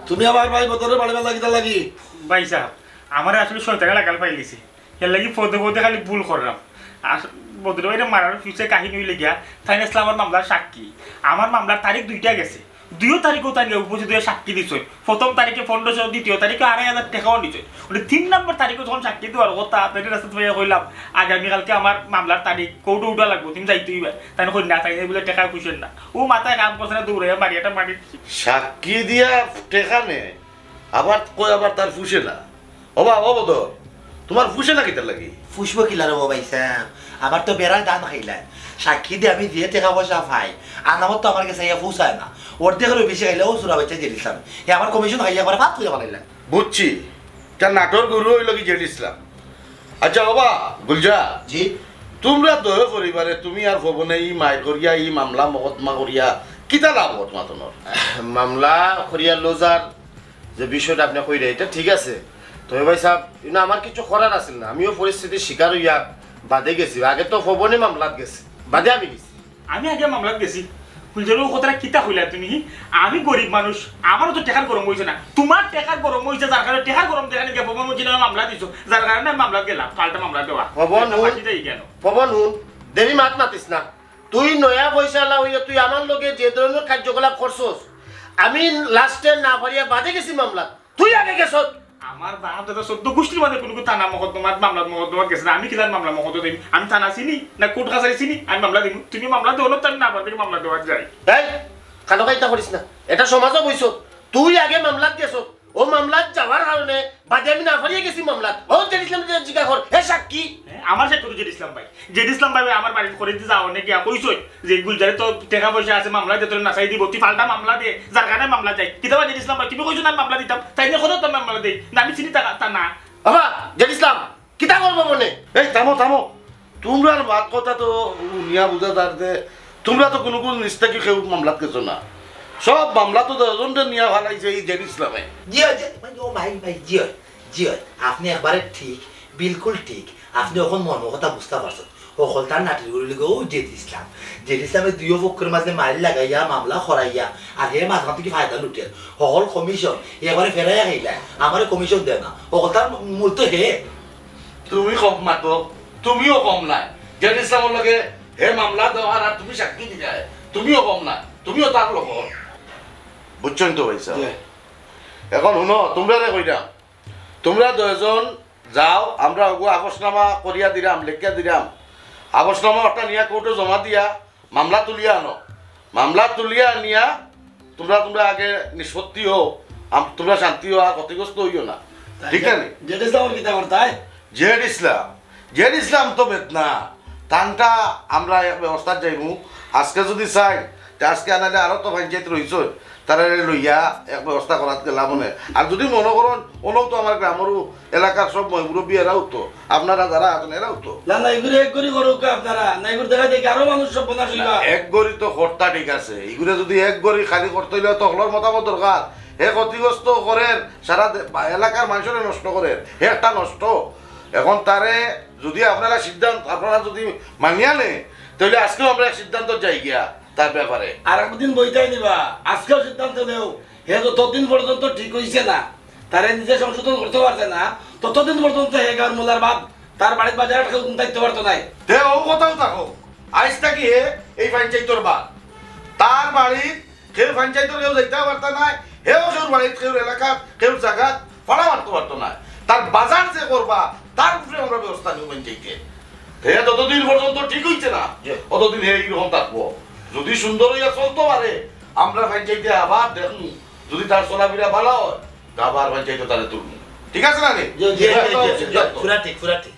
তুমি আমার ভাই বদরের বাড়ি বালা কিতা লাগি? ভাই সাহেব, আমারে আসলে শয়তানে লাগাল পাইলিছে। এর লাগি পদে পদে খালি ভুল করলাম। আর বদরে ভাইরে মারার পিছে কাহিনী অইলে গিয়া, তাইন আসলে আমার মামলার সাক্ষী। আমার মামলার তারিখ দুইটা গেছে, দুইও তারিখও তাইন গিয়া উপস্থিত অইয়া সাক্ষী দিছইন। প্রথম তারিখে পনেরোশো, দ্বিতীয় তারিখে আড়াই হাজার টেকাও নিছইন। ওটা তিন নম্বর তারিখও যখন সাক্ষী দেওয়ার কথা, তাইন রাস্তাত পাইয়া কইলাম, "আগামীকালকে আমার মামলার তারিখ, কোর্টে উঠা লাগবো, তুমি যাইতে অইবা।" তাইন কইন না, তাইন বলে টেকা খুঁজেন না। ও মাথায় কাম করছে না, দৌড়াইয়া মারি একটা মারি। সাক্ষী দিয়া টেকা নে, আবার কয় আবার তার ফুষে না। ওবা, ও বদর, তোমার ফুষে না কিতার লাগি? ফুষবো কিলা রে বাবা ইসাম? আমার তো বেড়ায় ধান খাইলায়। সাক্ষী দিয়ে আমি যে টেকা পয়সা পাই, আনামত তো আমার গেছে ইয়া ফুষায় না। অর্ধেকেরও বেশি খাইলে ও সুরা বাচ্চা জেল ইসলাম। হে আমার কমিশন খাইয়া একবারে ফাত করে বানাইলাম। বুঝছি, তার নাটোর গুরু হইল কি জেল ইসলাম। আচ্ছা বাবা, গুলজার, জি? তোমরা দয় পরিবারে তুমি আর ভবনে ই মাই করিয়া, ই মামলা মকদ্দমা করিয়া কিতা লাভ হত মাতনর? মামলা করিয়া লজার যে বিষয়টা আপনি কইরা, এটা ঠিক আছে। তবে ভাই সাহেব, ইনো আমার কিছু করার আছিল না, আমিও পরিস্থিতির শিকার হইয়া বাদে গেছি। আগে তো ভবনে মামলাত গেছে, বাদে আমি গেছি। আমি আগে মামলাত গেছি। গুলজার, ও কথাটা কিতা কইলা তুমি? আমি গরিব মানুষ, আমারও তো টেকার গরম হইছে না, তোমার টেকার গরম হইছে, যার কারণে টেকার গরম দেখানি গিয়া ভবন মঞ্জিল নামে মামলা দিছো, যার কারণে আমি মামলাত গেলাম, পাল্টা মামলা দেওয়া। ভবন এটা হুন, ফাঁসি দেই কেন? ভবন হুন, দেরি মাত মাতিস না। তুই নয়া পয়সালা হইয়া তুই আমার লগে যে ধরনের কার্যকলাপ করছস, আমি লাস্টে না পারিয়া বাদে গেছি মামলাত, তুই আগে গেছস। আমার বাপ দাদা চোদ্দ গোষ্ঠীর মাঝে কোনো থানা মকদ্দমাত, মামলা মকদ্দমাত গেছে না। আমি কিলান মামলা মকদ্দমা দিম? আমি থানা চিনি না কোর্ট কাছারি চিনি? আমি মামলা দিমু? তুমি মামলা দেও না, তো আমি না পারলে মামলা দেওয়ার যাই। এই, কানো কাইতা করিস না, এটা সমাজও বইছ। তুই আগে মামলাত গেছস, ও মামলাত যাওয়ার কারণে বাদে আমি না পারিয়া গেছি মামলাত। ও জেড ইসলাম যে জিজ্ঞা কর, হে সাক্ষী। হ্যাঁ, আমার সাক্ষী তো জেড ইসলাম ভাই। জেড ইসলাম ভাই আমার বাড়িত খরিদ যাওয়া অনেক গিয়া কইছই যে গুলজারে তো টেকা পয়সা আছে, মামলা দিয়ে তোরে নাচাই দিব, তুই পাল্টা মামলা দে, যার কারণে মামলা যাই। কিতাবা জেড ইসলাম ভাই, তুমি কইছো না আমি মামলা দিতাম, তাই নিয়ে কথা তো আমি মামলা দেই না, আমি চিনি তা, তা না। বাবা, জেড ইসলাম, কিতা করবো মনে? এই থামো, থামো। তোমরার মাত কথা তো হুনিয়া বুঝা যার যে তোমরা তো কোনো কোনো নিস্তাকি কেউ মামলাত গেছো না। সব মামলা তো দুজনরে নিয়া ফালাইছে এই জেড ইসলামে। জি অয়, জি, মানে, ও ভাই, ভাই, জি অয়, জি অয়। আপনি একবারে ঠিক, বিলকুল ঠিক। আপনি অখন মর্ম কথা বুঝতা পারছেন। হকলতার নাটির গুলি গো, ও জেড ইসলাম। জেড ইসলামে দুইও পক্ষর মাঝে মাইল লাগাইয়া, মামলা করাইয়া, আর হে মাঝখান থেকে ফায়দা লুটের। হকল কমিশন, হে একবারে ফেরাইয়া খাইলা, আমারে কমিশন দেয় না। হকলতার মূল তো হে। তুমি কম মাতো, তুমিও কম নাই। জেড ইসলামর লগে হে মামলা দেওয়ার আর তুমি সাক্ষী দিলায়, তুমিও কম নাই, তুমিও তার লোক। বুঝছেন তো ভাই সাহেব? জি। এখন হুনো, তোমরারে কইরা, তোমরা দুইজন যাও, আমরা ওগু আগজনামা করিয়া দিরাম, লেখিয়া দিরাম। আগজনামা ওটা নিয়া কোর্টে জমা দিয়া মামলা তুলিয়া আনো। মামলা তুলিয়া আনিয়া তোমরা, তোমরা আগে নিষ্পত্তি হও, আম-, তোমরা শান্তি হও, আর ক্ষতিগ্রস্ত হইও না। ঠিক না নি? জেড ইসলামর কিতা করতায়? জেড ইসলাম, জেড ইসলাম তো বেদনা। তানটা আমরা এক ব্যবস্থাত যাইমু। আজকে যদি চাই, তে আজকে আনাইলে আরো তো পঞ্চায়েত রইছে, তারারে লইয়া এক ব্যবস্থা করাত গেলাম মনে। আর যদি মনে করুন, ওনাও তো আমার গ্রামেরও এলাকার সব ময় মুরব্বী এরাও তো, আপনারা যারা আছেন এরাও তো। না, না, এগুলো এক করি করুক আপনারা, না, এগুলো দেখা যায় কি আরো মানুষ সব বনাশ হইবা। না, এক করি তো কর্তা ঠিক আছে, এগুলো যদি এক করি খালি করতে হইলে তো হকলর মতামত দরকার। হে ক্ষতিগ্রস্ত করের, সারা দে-, বা-, এলাকার মানুষের নষ্ট করের, হে একটা নষ্ট। এখন তারে যদি আপনারা সিদ্ধান্ত, আপনারা যদি মানিয়া নেন, তাহলে আজকেও আমরা এক সিদ্ধান্ত যাই গিয়া তার ব্যাপারে। আর একদিন বইতাই নিবা, আজকেও সিদ্ধান্ত নেও, হে যতদিন পর্যন্ত ঠিক হইছে না, তারে নিজে সংশোধন করতে পারছে না, ততদিন পর্যন্ত হে গাঁর মোল্লার বাদ তার বাড়ির বাজারে কেউ দায়িত্ব পারতো নাই। তে ও কথাও থাকো, আইজ থাকি হে এই পঞ্চায়েতর বাদ। তার বাড়িত কেউ পঞ্চায়েতর কেউ যাইতে পারতা নাই, হেও কেউর বাড়িত, কেউর এলাকাত, কেউর জাগাত ফাড়া মারতে পারতো না। তার বাজার যে করবা, তার উপরে আমরা ব্যবস্থা নিব পঞ্চায়েতে। হে যতদিন পর্যন্ত ঠিক হইছে না, জি। অতদিন হে এইরকম থাকবো। যদি সুন্দর হইয়া চলতে পারে, আমরা পঞ্চায়েতে আবার দেখমু, যদি তার চলাফেরা ভালো হয়, তা আবার পঞ্চায়েতে তারে তুলমু। ঠিক আছে না রে? জি, জি, জি, জি, জি, জি, সিদ্ধান্ত। পুরা ঠিক, পুরা ঠিক।